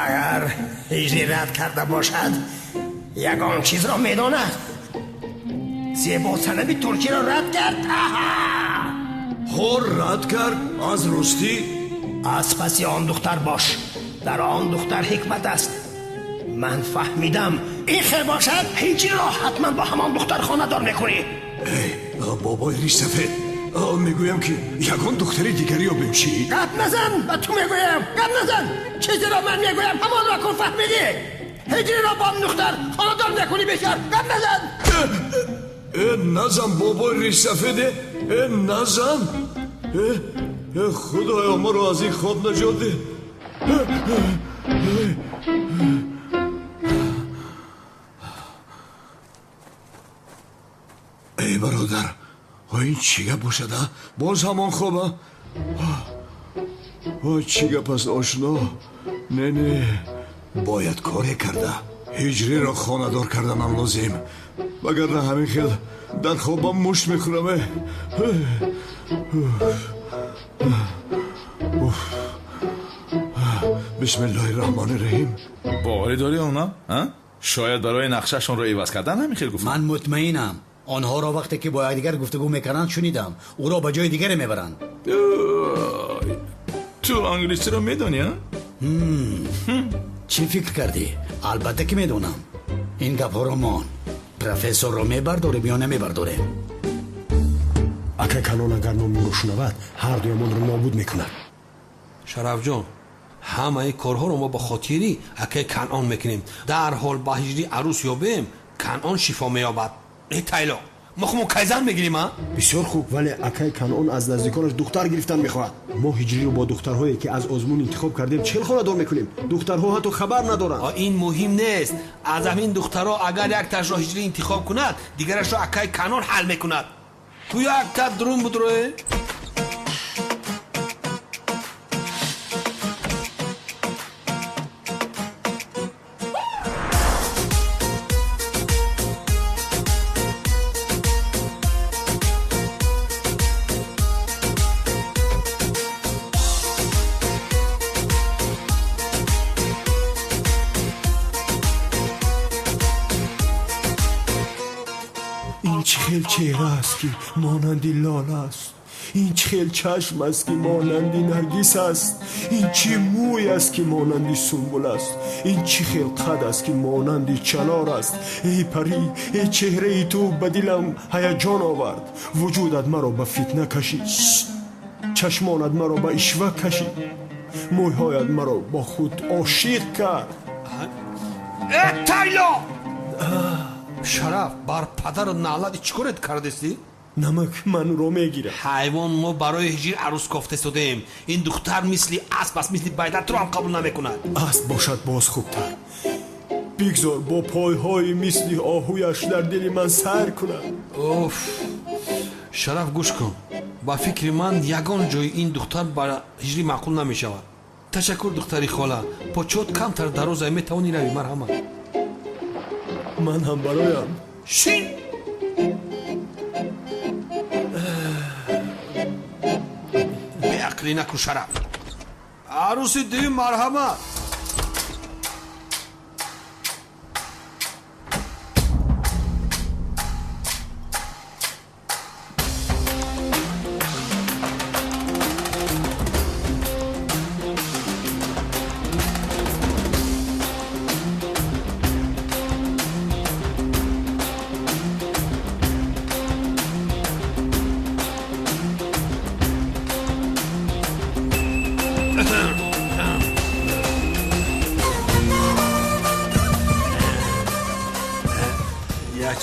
Агар ҳиҷрӣ рад карда бошад, ягон чизро медонад. Зебосанами туркиро рад кард. Аҳа, ҳо, рад кард аз ростӣ. Аз паси он духтар бош, дар он духтар ҳикмат аст. Ман фаҳмидам. Ин хел бошад, ҳиҷриро ҳатман бо ҳамон духтар хонадор мекунӣ. Бобои ришсафед, мегӯям ки ягон духтари дигаре ёбем чӣ? Гап назан, ба ту мегӯям, гап назан. Чизеро ман мегӯям ҳамонро кун, фаҳмидӣ? Ҳиҷриро бо он духтар хонадор мекунӣ, бешар. Гап назан. Назан, бобои ришсафеде, назан. Худоё, маро аз ин хоб наҷот деҳ. Эй бародар, ин чӣ гап бошад? Боз ҳамон хоба? Чӣ гап аст, ошно? Не, не, бояд коре карда ҳиҷриро хонадор карданам лозим, вагарна ҳамин хел дар хобам мушт мехӯрам. Бисмиллоҳи раҳмони раҳим. Боварӣ дорӣ она? Шояд барои нақшашонро иваз кардан ҳамин хел гуфтам. Ман мутмаинам. Онҳоро вақте ки бо якдигар гуфтугӯ мекарданд шунидам. Ӯро ба ҷои дигаре мебаранд. Ту англисиро медонӣ, а? Чӣ фикр кардӣ? Албатта ки медонам. Ин гапҳоро мон. Профессорро мебардорем ё намебардорем? Акай Канон агар номро шунавад, ҳар дуямонро нобуд мекунад. Шарафҷон, ҳамаи корҳоро мо ба хотири акай Канъон мекунем. Дарҳол ба ҳиҷри арӯс ёбем, Канъон шифо меёбад. Э тайло, мо хумон кайзан мегирем, а? Бисёр хуб, вале акай Канъон аз наздиконаш духтар гирифтан мехоҳад. Мо ҳиҷриро бо духтарҳое ки аз озмун интихоб кардем чел хонадор мекунем. Духтарҳо ҳатто хабар надоранд. Ин муҳим нест. Аз ҳамин духтарҳо агар якташро ҳиҷрӣ интихоб кунад, дигарашро акай Канъон ҳал мекунад. Ту якта дурун будроe? Ин чӣ хел чеҳра аст, ки монанди лола аст. Ин чӣ хел чашм аст, ки монанди наргис аст? Ин чӣ мӯй аст, ки монанди сумбул аст? Ин чӣ хел қад аст, ки монанди чанор аст? Эй парӣ, эй чеҳраи ту ба дилам ҳаяҷон овард. Вуҷудат маро ба фитна кашид, чашмонат маро ба ишва кашид, мӯйҳоят маро бо худ ошиқ кард. Э тайло! Шараф, бар падару наълат, чӣ корет кардестӣ? Намак манро мегирад. Ҳайвон, мо барои ҳиҷр арӯс кофта истодаем. Ин духтар мисли асп аст, мисли байда туро ҳам қабул намекунад. Асп бошад боз хубтар. Бигзор бо пойҳои мисли оҳуяш дар дили ман сайр кунад. Оф, Шараф, гӯш кун. Ба фикри ман ягон ҷои ин духтар ба ҳиҷрӣ маъқул намешавад. Ташаккур, духтари хола. Почот камтар дарозай, метавонӣ равӣ. Марҳамат. Ман ҳам бароям. Шин! Беақлӣ накун, Шараф. Арӯси дуюм, марҳамат.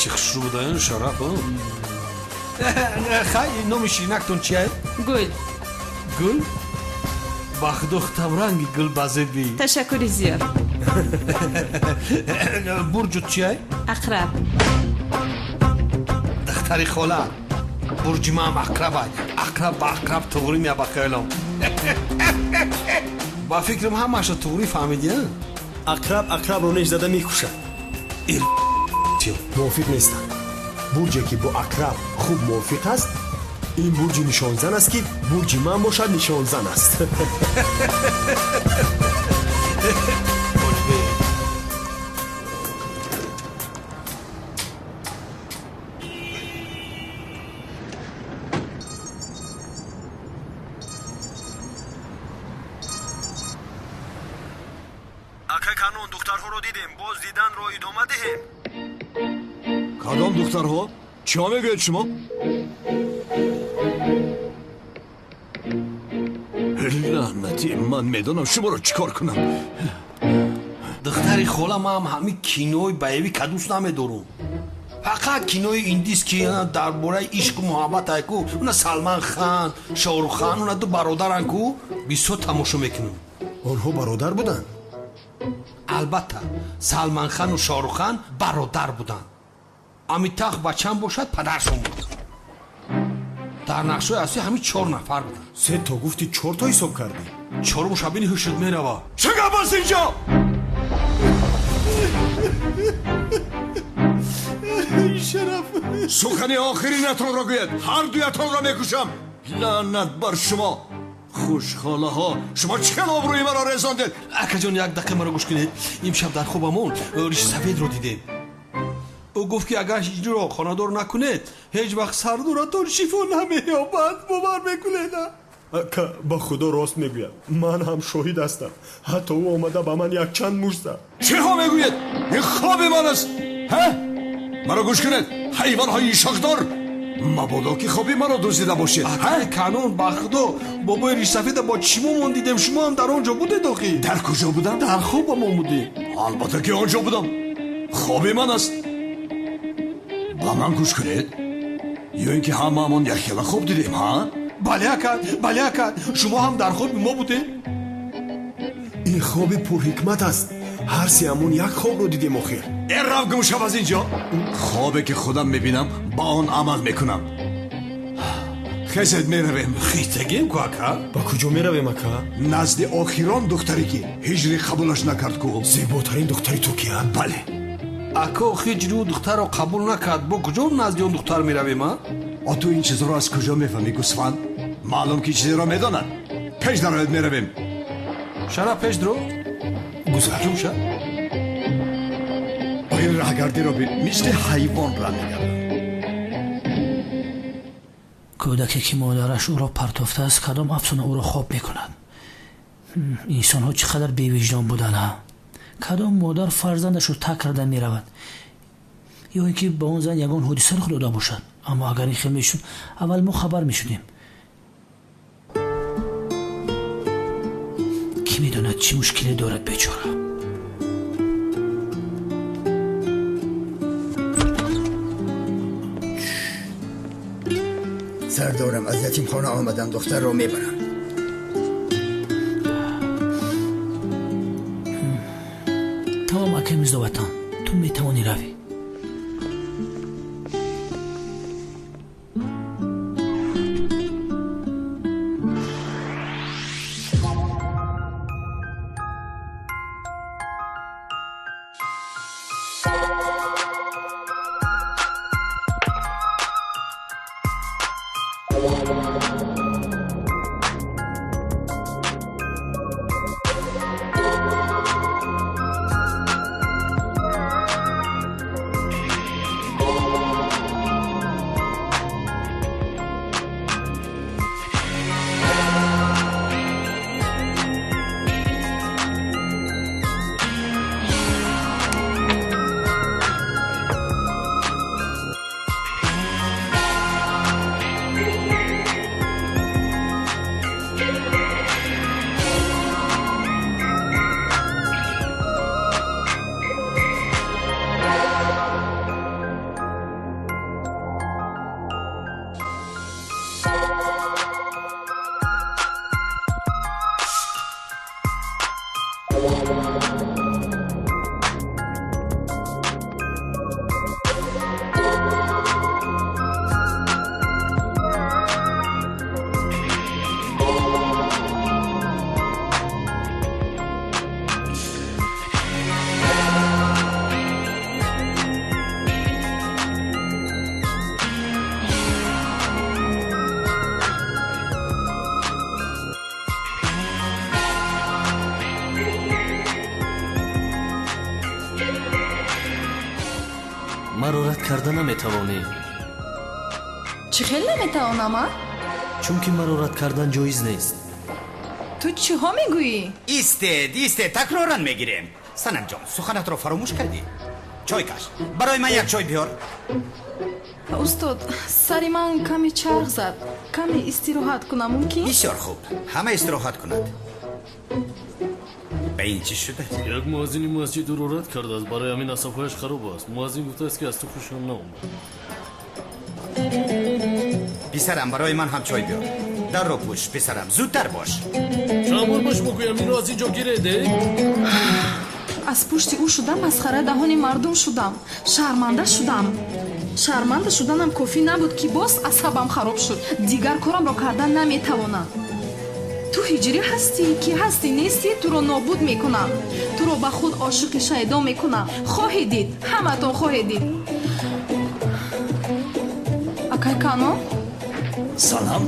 Чӣ хушрӯ будаён, Шараф. Хай, номи ширинактон чия? Гул. Гул? Ба худо, хутамранги гул базебӣ. Ташаккури зиёд. Бурҷут чия? Ақраб. Духтари хола, бурҷи маам ақрабай. Ақраб ба ақраб туғрӣ мея ба хаёлам. Ба фикрам, ҳамаашро туғрӣ фаҳмидӣ. Ақраб ақрабро неш зада мекушад. Мувофиқ нестам. Бурҷе ки бо ақраб хуб мувофиқ аст, ин бурҷи нишонзан аст, ки бурҷи ман бошад нишонзан аст. Акай Канон, духтарҳоро дидем, боз диданро идома диҳем. Кадом духтарҳо? Чиҳо мегӯед шумо? Лаънатӣ, ман медонам шуморо чӣ кор кунам. Духтари хола, ман ҳамин кинои боевик дӯст намедорам. Фақат кинои индис, ки дар бораи ишқу муҳаббат айку, уна Салман Хан, Шоҳрух Хан, уна ду бародаран ку, бисёр тамошо мекунам. Онҳо бародар буданд? Албатта, Салман Хану Шоҳрух Хан бародар буданд. Амитах Бачан бошад падаршон буд. Дар нақшҳои асосӣ ҳамин чор нафар буданд. Се то гуфти, чорто ҳисоб кардӣ. Чоруму шабини ҳушуд мерава. Чӣ гап аст инҷо? Шараф, сухани охиринатонро гӯед, ҳар дуятонро мекушам. Лаънат бар шумо, хушхолаҳо, шумо чӣ хел обрӯи маро резондед? Акаҷон, як дақиқа маро гӯш кунед. Имшаб дар хобамон ришсафедро дидем. Ӯ гуфт, ки агар ҳиҷриро хонадор накунед, ҳеҷ вақт сардоратон шифо намеёбад. Бовар мекунед? Ака, ба худо рост мегӯяд. Ман ҳам шоҳид ҳастам. Ҳатто ӯ омада ба ман якчанд мушт зад. Чиҳо мегӯед? Ин хоби ман аст. Ҳа, маро гӯш кунед, ҳайвонҳои шохдор, мабодо ки хоби маро дуздида бошед. Акай Канон, ба худо, бобои ришсафеда бо чишмомон дидем. Шумо ҳам дар он ҷо будед охи. Дар куҷо будам? Дар хобамон будем. Албатта ки он ҷо будам, хоби ман аст. Ба ман гӯш кунед, ё ин ки ҳамаамон якхела хоб дидем, ҳа? Бале, ака, бале, ака, шумо ҳам дар хоби мо будед. Ин хоби пурҳикмат аст. Ҳар сеамон як хобро дидем охир. Э, рав, гум шав аз ин ҷо. Хобе ки худам мебинам, ба он амал мекунам. Хезед, меравем. Хистагем ку, ака. Ба куҷо меравем, ака? Назди охирон духтаре, ки ҳиҷри қабулаш накард ку. Зеботарин духтари Туркия? Бале. Ако, ҳиҷри ӯ духтарро қабул накард, бо куҷо назди он духтар меравем, а? А ту ин чизро аз куҷо мефаҳмӣ, гӯсфанд? Маълум ки чизеро медонад. Пеш дарояд, меравем. Шараф, пеш даро. Гузар. Ҷумша. Ин раҳгардиро бин, мисли ҳайвон ра мегардад. Кӯдаке ки модараш ӯро партофтааст, кадом афсона ӯро хоб мекунад? Инсонҳо чӣ қадар бевиҷдон буданд, ҳа? Кадом модар фарзандашро тарк карда меравад? Ё ин ки ба он зан ягон ҳодиса рух дода бошад. Аммо агар ин хел мешуд, аввал мо хабар мешудем. Кӣ медонад чӣ мушкиле дорад бечора? Сардорам, аз ятимхона омадам, духтарро мебарам. Тамом, акай Мирзоватан, ту метавонӣ равӣ. Маро рад карда наметавонӣ. Чӣ хел наметавонам, а? Чунки маро рад кардан ҷоиз нест. Ту чиҳо мегӯӣ? Истед, истед, такроран мегирем. Санамҷон, суханатро фаромӯш кардӣ? Чой каш, барои ман як чой биёр. Устод, сари ман каме чарх зад. Каме истироҳат кунам мумкин? Бисёр хуб, ҳама истироҳат кунад. Ба ин чӣ шуда? Як муаззини масҷид ӯро рад кардааст, барои ҳамин асабҳояш хароб аст. Муаззин гуфтааст, ки аз ту хушам наомад. Писарам, барои ман ҳам чой биёр. Дарро пӯш, писарам, зудтар бош. Чанд бор ба шумо гӯям, инро аз ин ҷо гиред, э? Аз пушти ӯ шудам, масхара даҳони мардум шудам, шарманда шудам. Шарманда шуданам кофӣ набуд, ки боз асабам хароб шуд. Дигар корамро кардан наметавонам. Ту ҳиҷрӣ ҳастӣ, ки ҳастӣ нестӣ, туро нобуд мекунам. Туро ба худ ошиқи шайдо мекунам. Хоҳед дид, ҳаматон хоҳед дид. Акай Канон? Салам.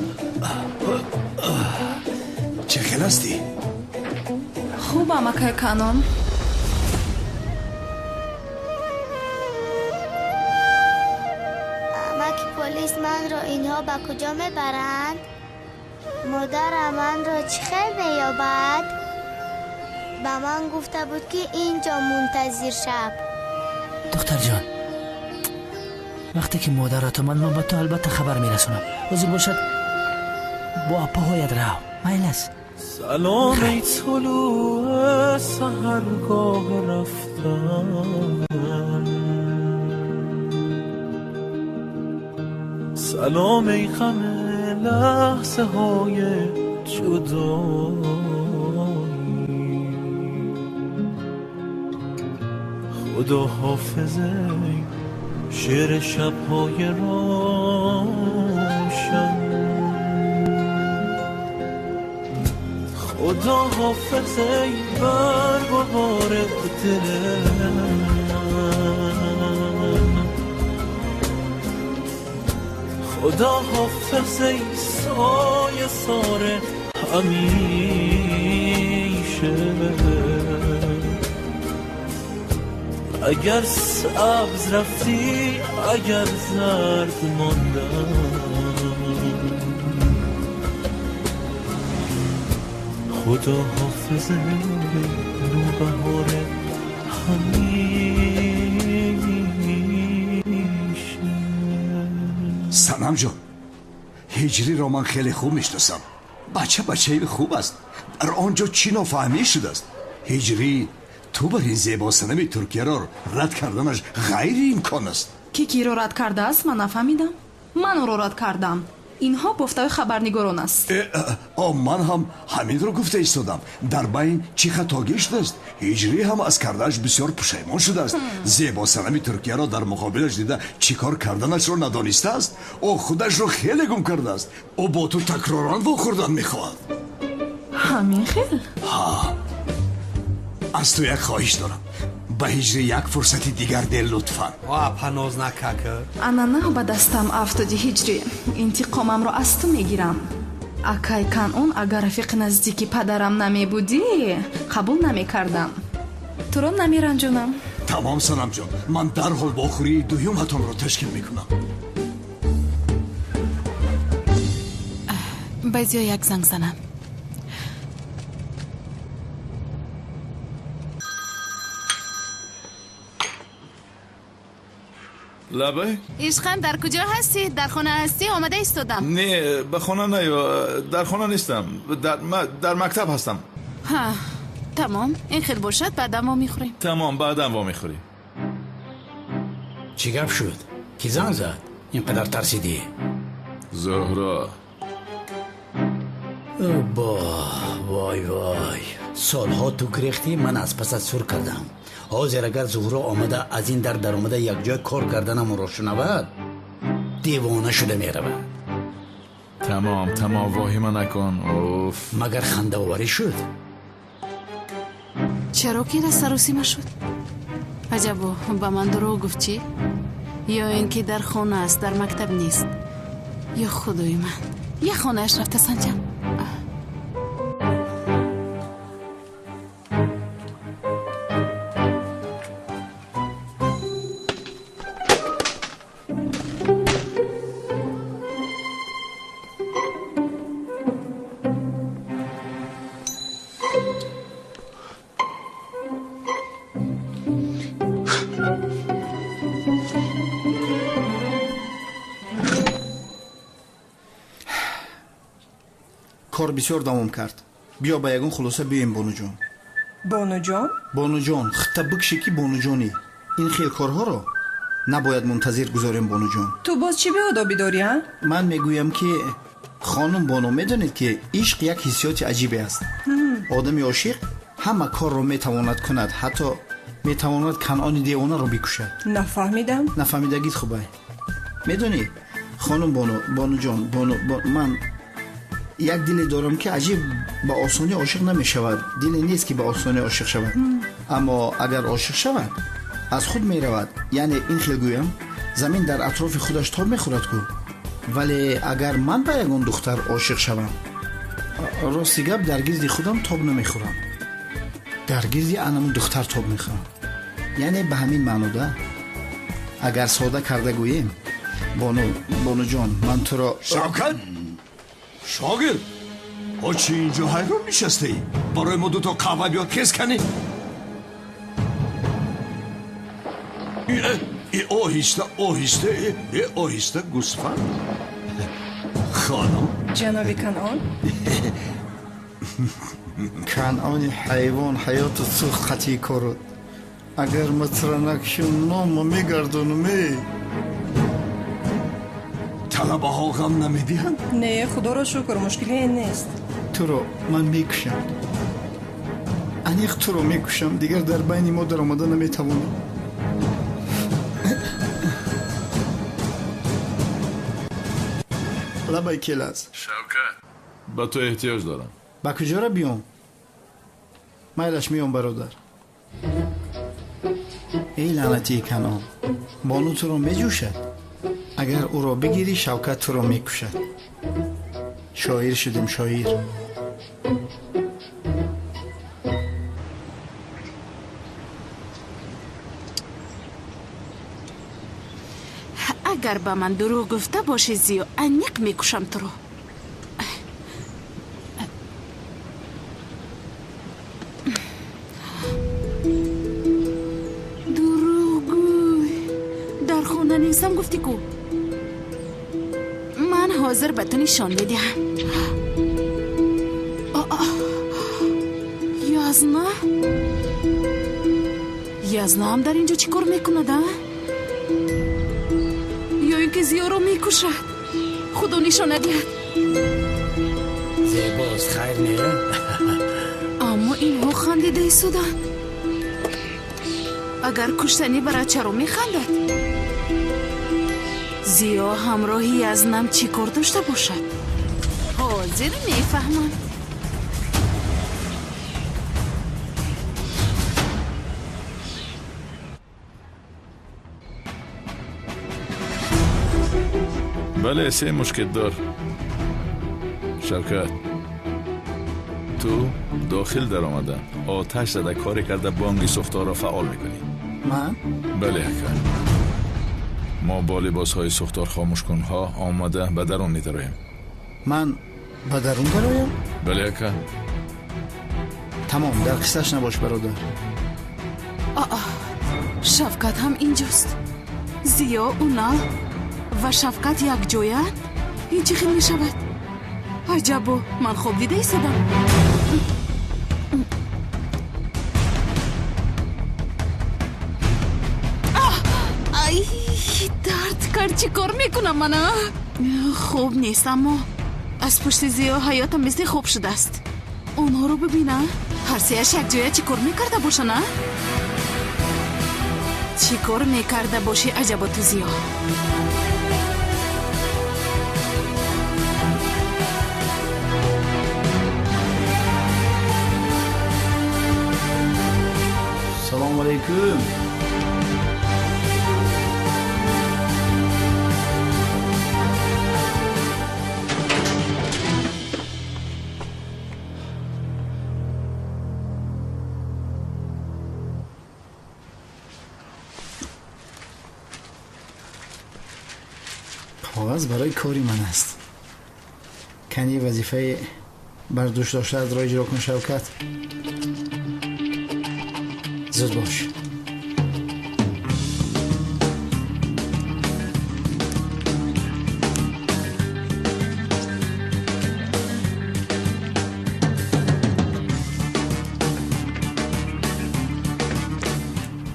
Чӣ хел ҳастӣ? Хубам, акай Канон. Амаки полис, манро инҳо ба куҷо мебаранд? Модарам манро чӣ хел меёбад? Ба ман гуфта буд, ки ин ҷо мунтазир шаб. Духтарҷон, вақте ки модарат омад, ман ба ту албатта хабар мерасонам. Ҳозир бошад, бо апаҳоят рав. Майл аст? Салом эй тулӯи саҳаргоҳ рафтан, салом эй ғам لحظه های جدایی، خدا حافظ ای شعر شبهای روشن، خدا حافظ ای برگ و بار دل من، خدا حافظ ای سایه ساره همیشه، اگر سبز رفتی اگر زرد ماندم، خدا حافظ نوبهار همیشه. صنم جان، هجری را من خیلی خوب میشناسم. بچه بچه خوب است. در آنجا چی نافهمی شده است؟ هجری تو بر این زیبا صنم ترکیه را رد کردنش غیر امکان است. کی کی را رد کرده است؟ من نفهمیدم. من او را رد کردم. اینها бофтаи хабарнигорон аст. Ман ҳам ҳаминро гуфта истодам. Дар байн чӣ хатогӣ шудааст? Ҳиҷрӣ ҳам аз кардааш бисёр пушаймон шудааст. Зебо санами Туркияро дар муқобилаш дида чӣ кор карданашро надонистааст. Ӯ худашро хеле гум кардааст. Ӯ бо ту такроран вохӯрдан мехоҳад. Ҳамин хел? Ҳа, аз ту як хоҳиш дорам. Ба ҳиҷри як фурсати дигар де, лутфан. Ва паноз накака. Ана нав ба дастам афтоди, Ҳиҷрӣ. Интиқомамро аз ту мегирам. Акай Канъон, агар рафиқи наздики падарам намебудӣ, қабул намекардам. Туро намеранҷонам. Тамом, Санамҷон, ман дарҳол вохӯрии дуюматонро ташкил мекунам. Ба Зиё як занг занам. Лабай? Ишқам, дар куҷо ҳастӣ? Дар хона ҳастӣ? Омада истодам. Не, ба хона наё, дар хона нестам. Дар мактаб ҳастам. Ҳа, тамом. Ин хел бошад, баъдан вомехӯрем. Тамом, баъдан вомехӯрем. Чӣ гап шуд? Ки занг зад? Ин қадар тарсидӣ? Зуҳро. Бо, вой вой. Солҳо ту гирехтӣ, ман аз пасат сур кардам. Ҳозир агар Зуҳро омада аз ин дар даромада якҷоя кор карданамонро шунавад, девона шуда меравад. Тамом, тамом, воҳима накун. Уф. Магар хандаоварӣ шуд? Чаро ки саросима шуд? Аҷабо, ба ман дурӯғ гуфт чӣ? Ё ин ки дар хона аст, дар мактаб нест. Ё худои ман, як хонааш рафта санҷам. Кор бисёр давом кард. Биё ба ягон хулоса биёем, бонуҷон. Бонуҷон? Бонуҷон, хитта бикшӣ ки бонуҷонӣ. Ин хел корҳоро набояд мунтазир гузорем, бонуҷон. Ту боз чӣ беодобӣ дорӣ, а? Ман мегӯям ки хонум Бону, медонед ки ишқ як ҳиссиёти аҷибе аст. Одами ошиқ ҳама корро метавонад кунад, ҳатто метавонад Канъони девонаро бикушад. Нафаҳмидам. Нафаҳмидагит хубай. Медонӣ, хонум Бону, бонуҷон, бону, ман як диле дорам ки аҷиб ба осонӣ ошиқ намешавад. Диле нест ки ба осонӣ ошиқ шавад. Аммо агар ошиқ шавад, аз худ меравад. Яъне ин хел гӯям, замин дар атрофи худаш тоб мехӯрад ку. Вале агар ман ба ягон духтар ошиқ шавам, рости гап, дар гирди худам тоб намехӯрам, дар гирди анамун духтар тоб мехӯрам. Яъне ба ҳамин маъно да, агар сода карда гӯем, бону, бонуҷон, ман туро. Шавкат, шогирд, о чӣ инҷо ҳайрон нишастаӣ? Барои мо дуто қаҳва биёр, хез канӣ. Оҳиста, оҳиста, оҳиста, гӯсфанд. Хонум. Ҷаноби Канъон. Канъони ҳайвон ҳаёту сӯхт қатъи корот. Агар ма тура накушам, номо мегардонам, э. Талабаҳо ғам намедиҳанд? Не, худоро шукр, мушкилие нест. Туро ман мекушам. Аниқ туро мекушам, дигар дар байни мо даромада наметавонам. Лабай, келаз. Шавкат, ба ту эҳтиёҷ дорам. Ба куҷора биём? Майлаш, меём, бародар. Эй лаънатии Канъон, бону туро меҷӯшад. Агар ӯро бигирӣ, Шавкат туро мекушад. Шоир шудем, шоир. Агар ба ман дурӯғ гуфта бошӣ, Зиё, аниқ мекушам туро. нестам гуфтӣ ку. Ман ҳозир ба ту нишон медиҳам. Язна? Язнаам дар ин ҷо чӣ кор мекунад, а? Ё ин ки Зиёро мекушад? Худо нишона диҳад. Зебост, хайр не? Аммо инҳо хандида истоданд. Агар куштанӣ барад, чаро механдад? Зиё ҳамроҳи Язнам чӣ кор дошта бошад? Ҳозир мефаҳмам. Бале, се мушкетдор. Шавкат, ту дохил даромада, оташ зада, коре карда бонги сӯхторро фаъол мекунӣ. Ман? Бале, ака. Мо бо либосҳои сӯхторхомӯшкунҳо омада ба дарун медароем. Ман ба дарун дароям? Бале, ака. Тамом, дар қиссаш набош, бародар. Аа, Шавкат ҳам инҷост. Зиё, Унал ва Шавкат якҷоянд? Ин чӣ хел мешавад? Аҷабо, ман хоб дида истодам. Ай, дард кард, чӣ кор мекунам мана? Хоб нест, аммо аз пушти Зиё ҳаётам мисли хоб шудааст. Онҳоро бибина, ҳар сеяш якҷоя чӣ кор мекарда бошанд, а? Чӣ кор мекарда бошӣ, аҷабо ту, Зиё? Салому алайкум. Коғаз барои кори ман аст. Кани вазифаи бар дӯш доштаатро иҷро кун, Шавкат. Зуд бош.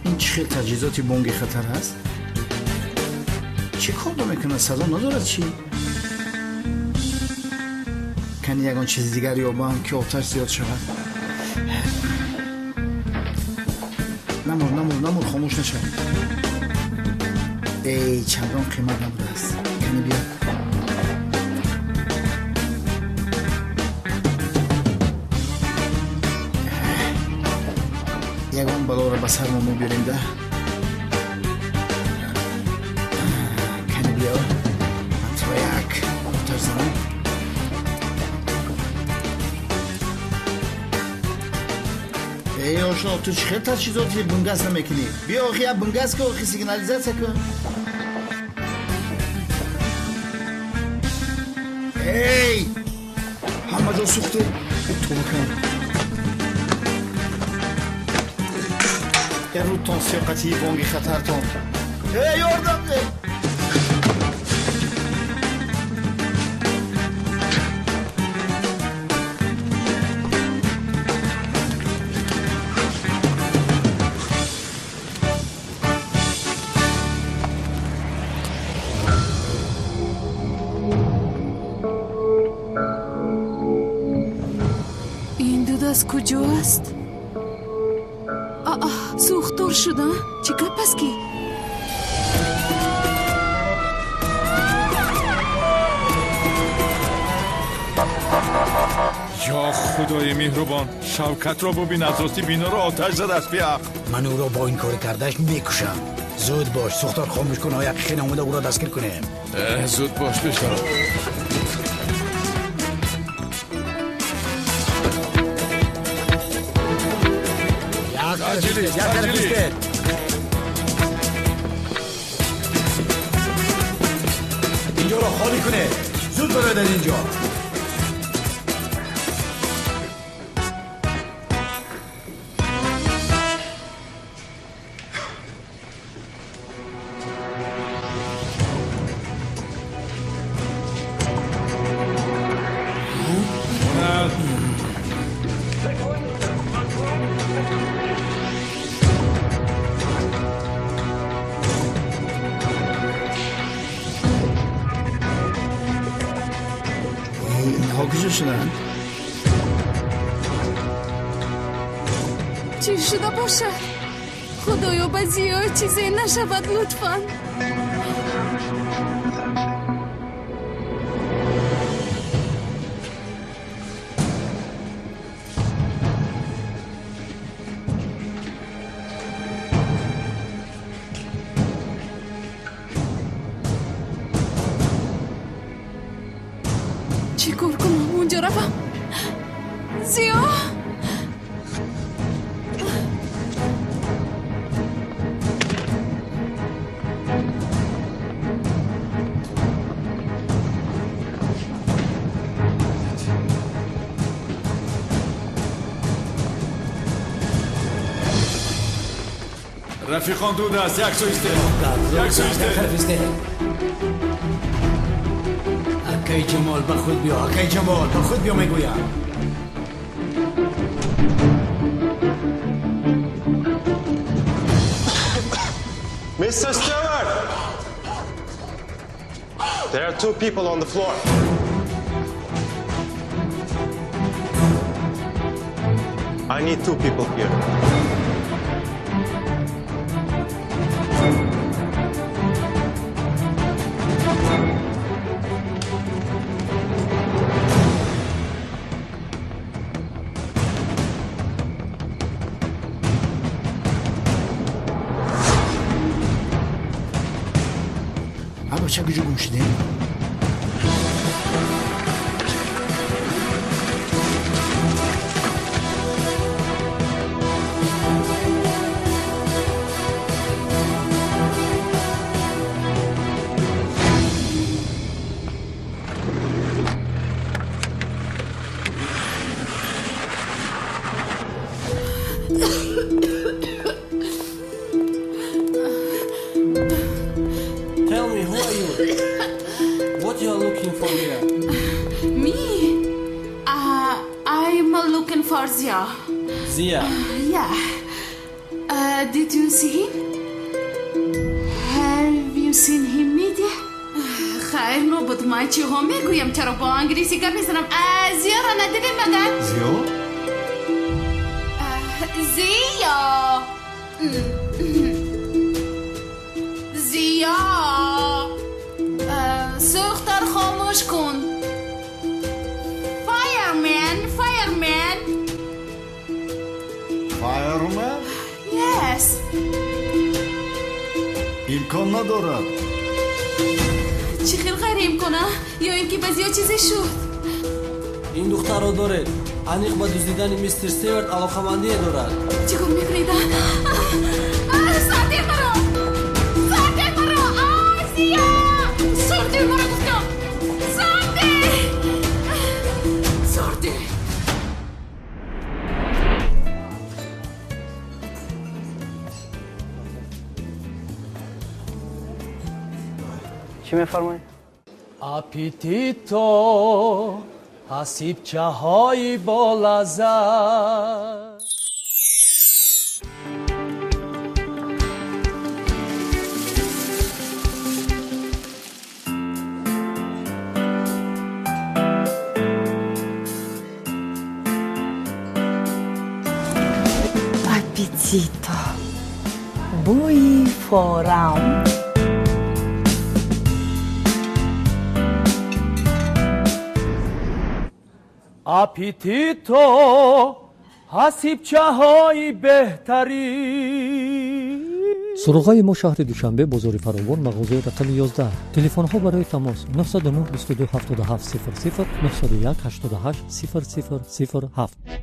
Ин чӣ хел таҷҳизоти бонги хатар ҳаст? Чӣ кор мекунад? Садо надорад чӣ? Кани ягон чизи дигар ёбам, ки оташ зиёд шавад. Намур, намур, намур, хомӯш нашав. Эй, чандон қимат набудааст. Кани биё. Ягон балоро ба сармо мебирем да. Кани биё. Ман туро як оташ занам. Эй, ошно, ту чӣ хел таҷҳизоти бунгас намекунӣ? Биё, охи, як бунгас ку, охи, сигнализатсия кун. Эй, ҳама ҷо сӯхте. Тоба кун. Як рӯдтон сиёқатии бонги хатартон. Эй, ёрдам деҳ! Аз куҷо аст? Аа, сӯхтор шуда? Чӣ гап аст ки? Ё худои меҳрубон, Шавкатро бубин, аз рости биноро оташ задааст беақл. Ман ӯро бо ин кори кардааш мекушам. Зуд бош, сӯхтор хомӯш кун, ояқи хин омада ӯро дастгир кунем. Зуд бош, бештар. اینجا را خالی کنه. زود برای در اینجا. шуданд? Чӣ шуда бошад? Худоё, ба Зиё чизе нашавад, лутфан. Чӣ кор кунам? Унҷо равам? Зиё? Рафиқон, ду даст, як сӯ истед, як сӯ истед. Акай Ҷамол, ба худ биё, акай Ҷамол, ба худ биё, мегӯям. Mr. Stewart! There are two people on the floor. I need two people here. Бача куҷо гум шудем? Tell me, who are you? What you are looking for here? Me? I'm looking for Zia. Zia? Yeah. Did you see him? Have you seen him, media? хайр, нобуд, ман чиҳо мегӯям? Чаро бо англисӣ гап мезанам? Зиёро надидем магар? Зиё? Зиё! Зиё! Сӯхтар хомӯш кун. Fireman, fireman. Fireman? Yes. Имкон надорад. Чӣ хел ғайриимкон, а? Ё ин ки ба Зиё чизе шуд? Ин духтарро доред, аниқ ба дуздидани мистер Стюарт алоқамандие дорад. Чӣ кор мекунед? Сарде маро! Сарде маро! Зиё! Сарде маро гуфтам! Сарде! Сарде! Чӣ мефармоед? Аппетито, ҳасибчаҳои болаззат. Аппетито, бӯи форам. Аппетито, ҳасибчаҳои беҳтарин. Суроғаи мо шаҳри Душанбе, бозори Фаровон, мағозаи рақами 11. Телефонҳо барои тамос 909 22 77 00, 901 88 00 07.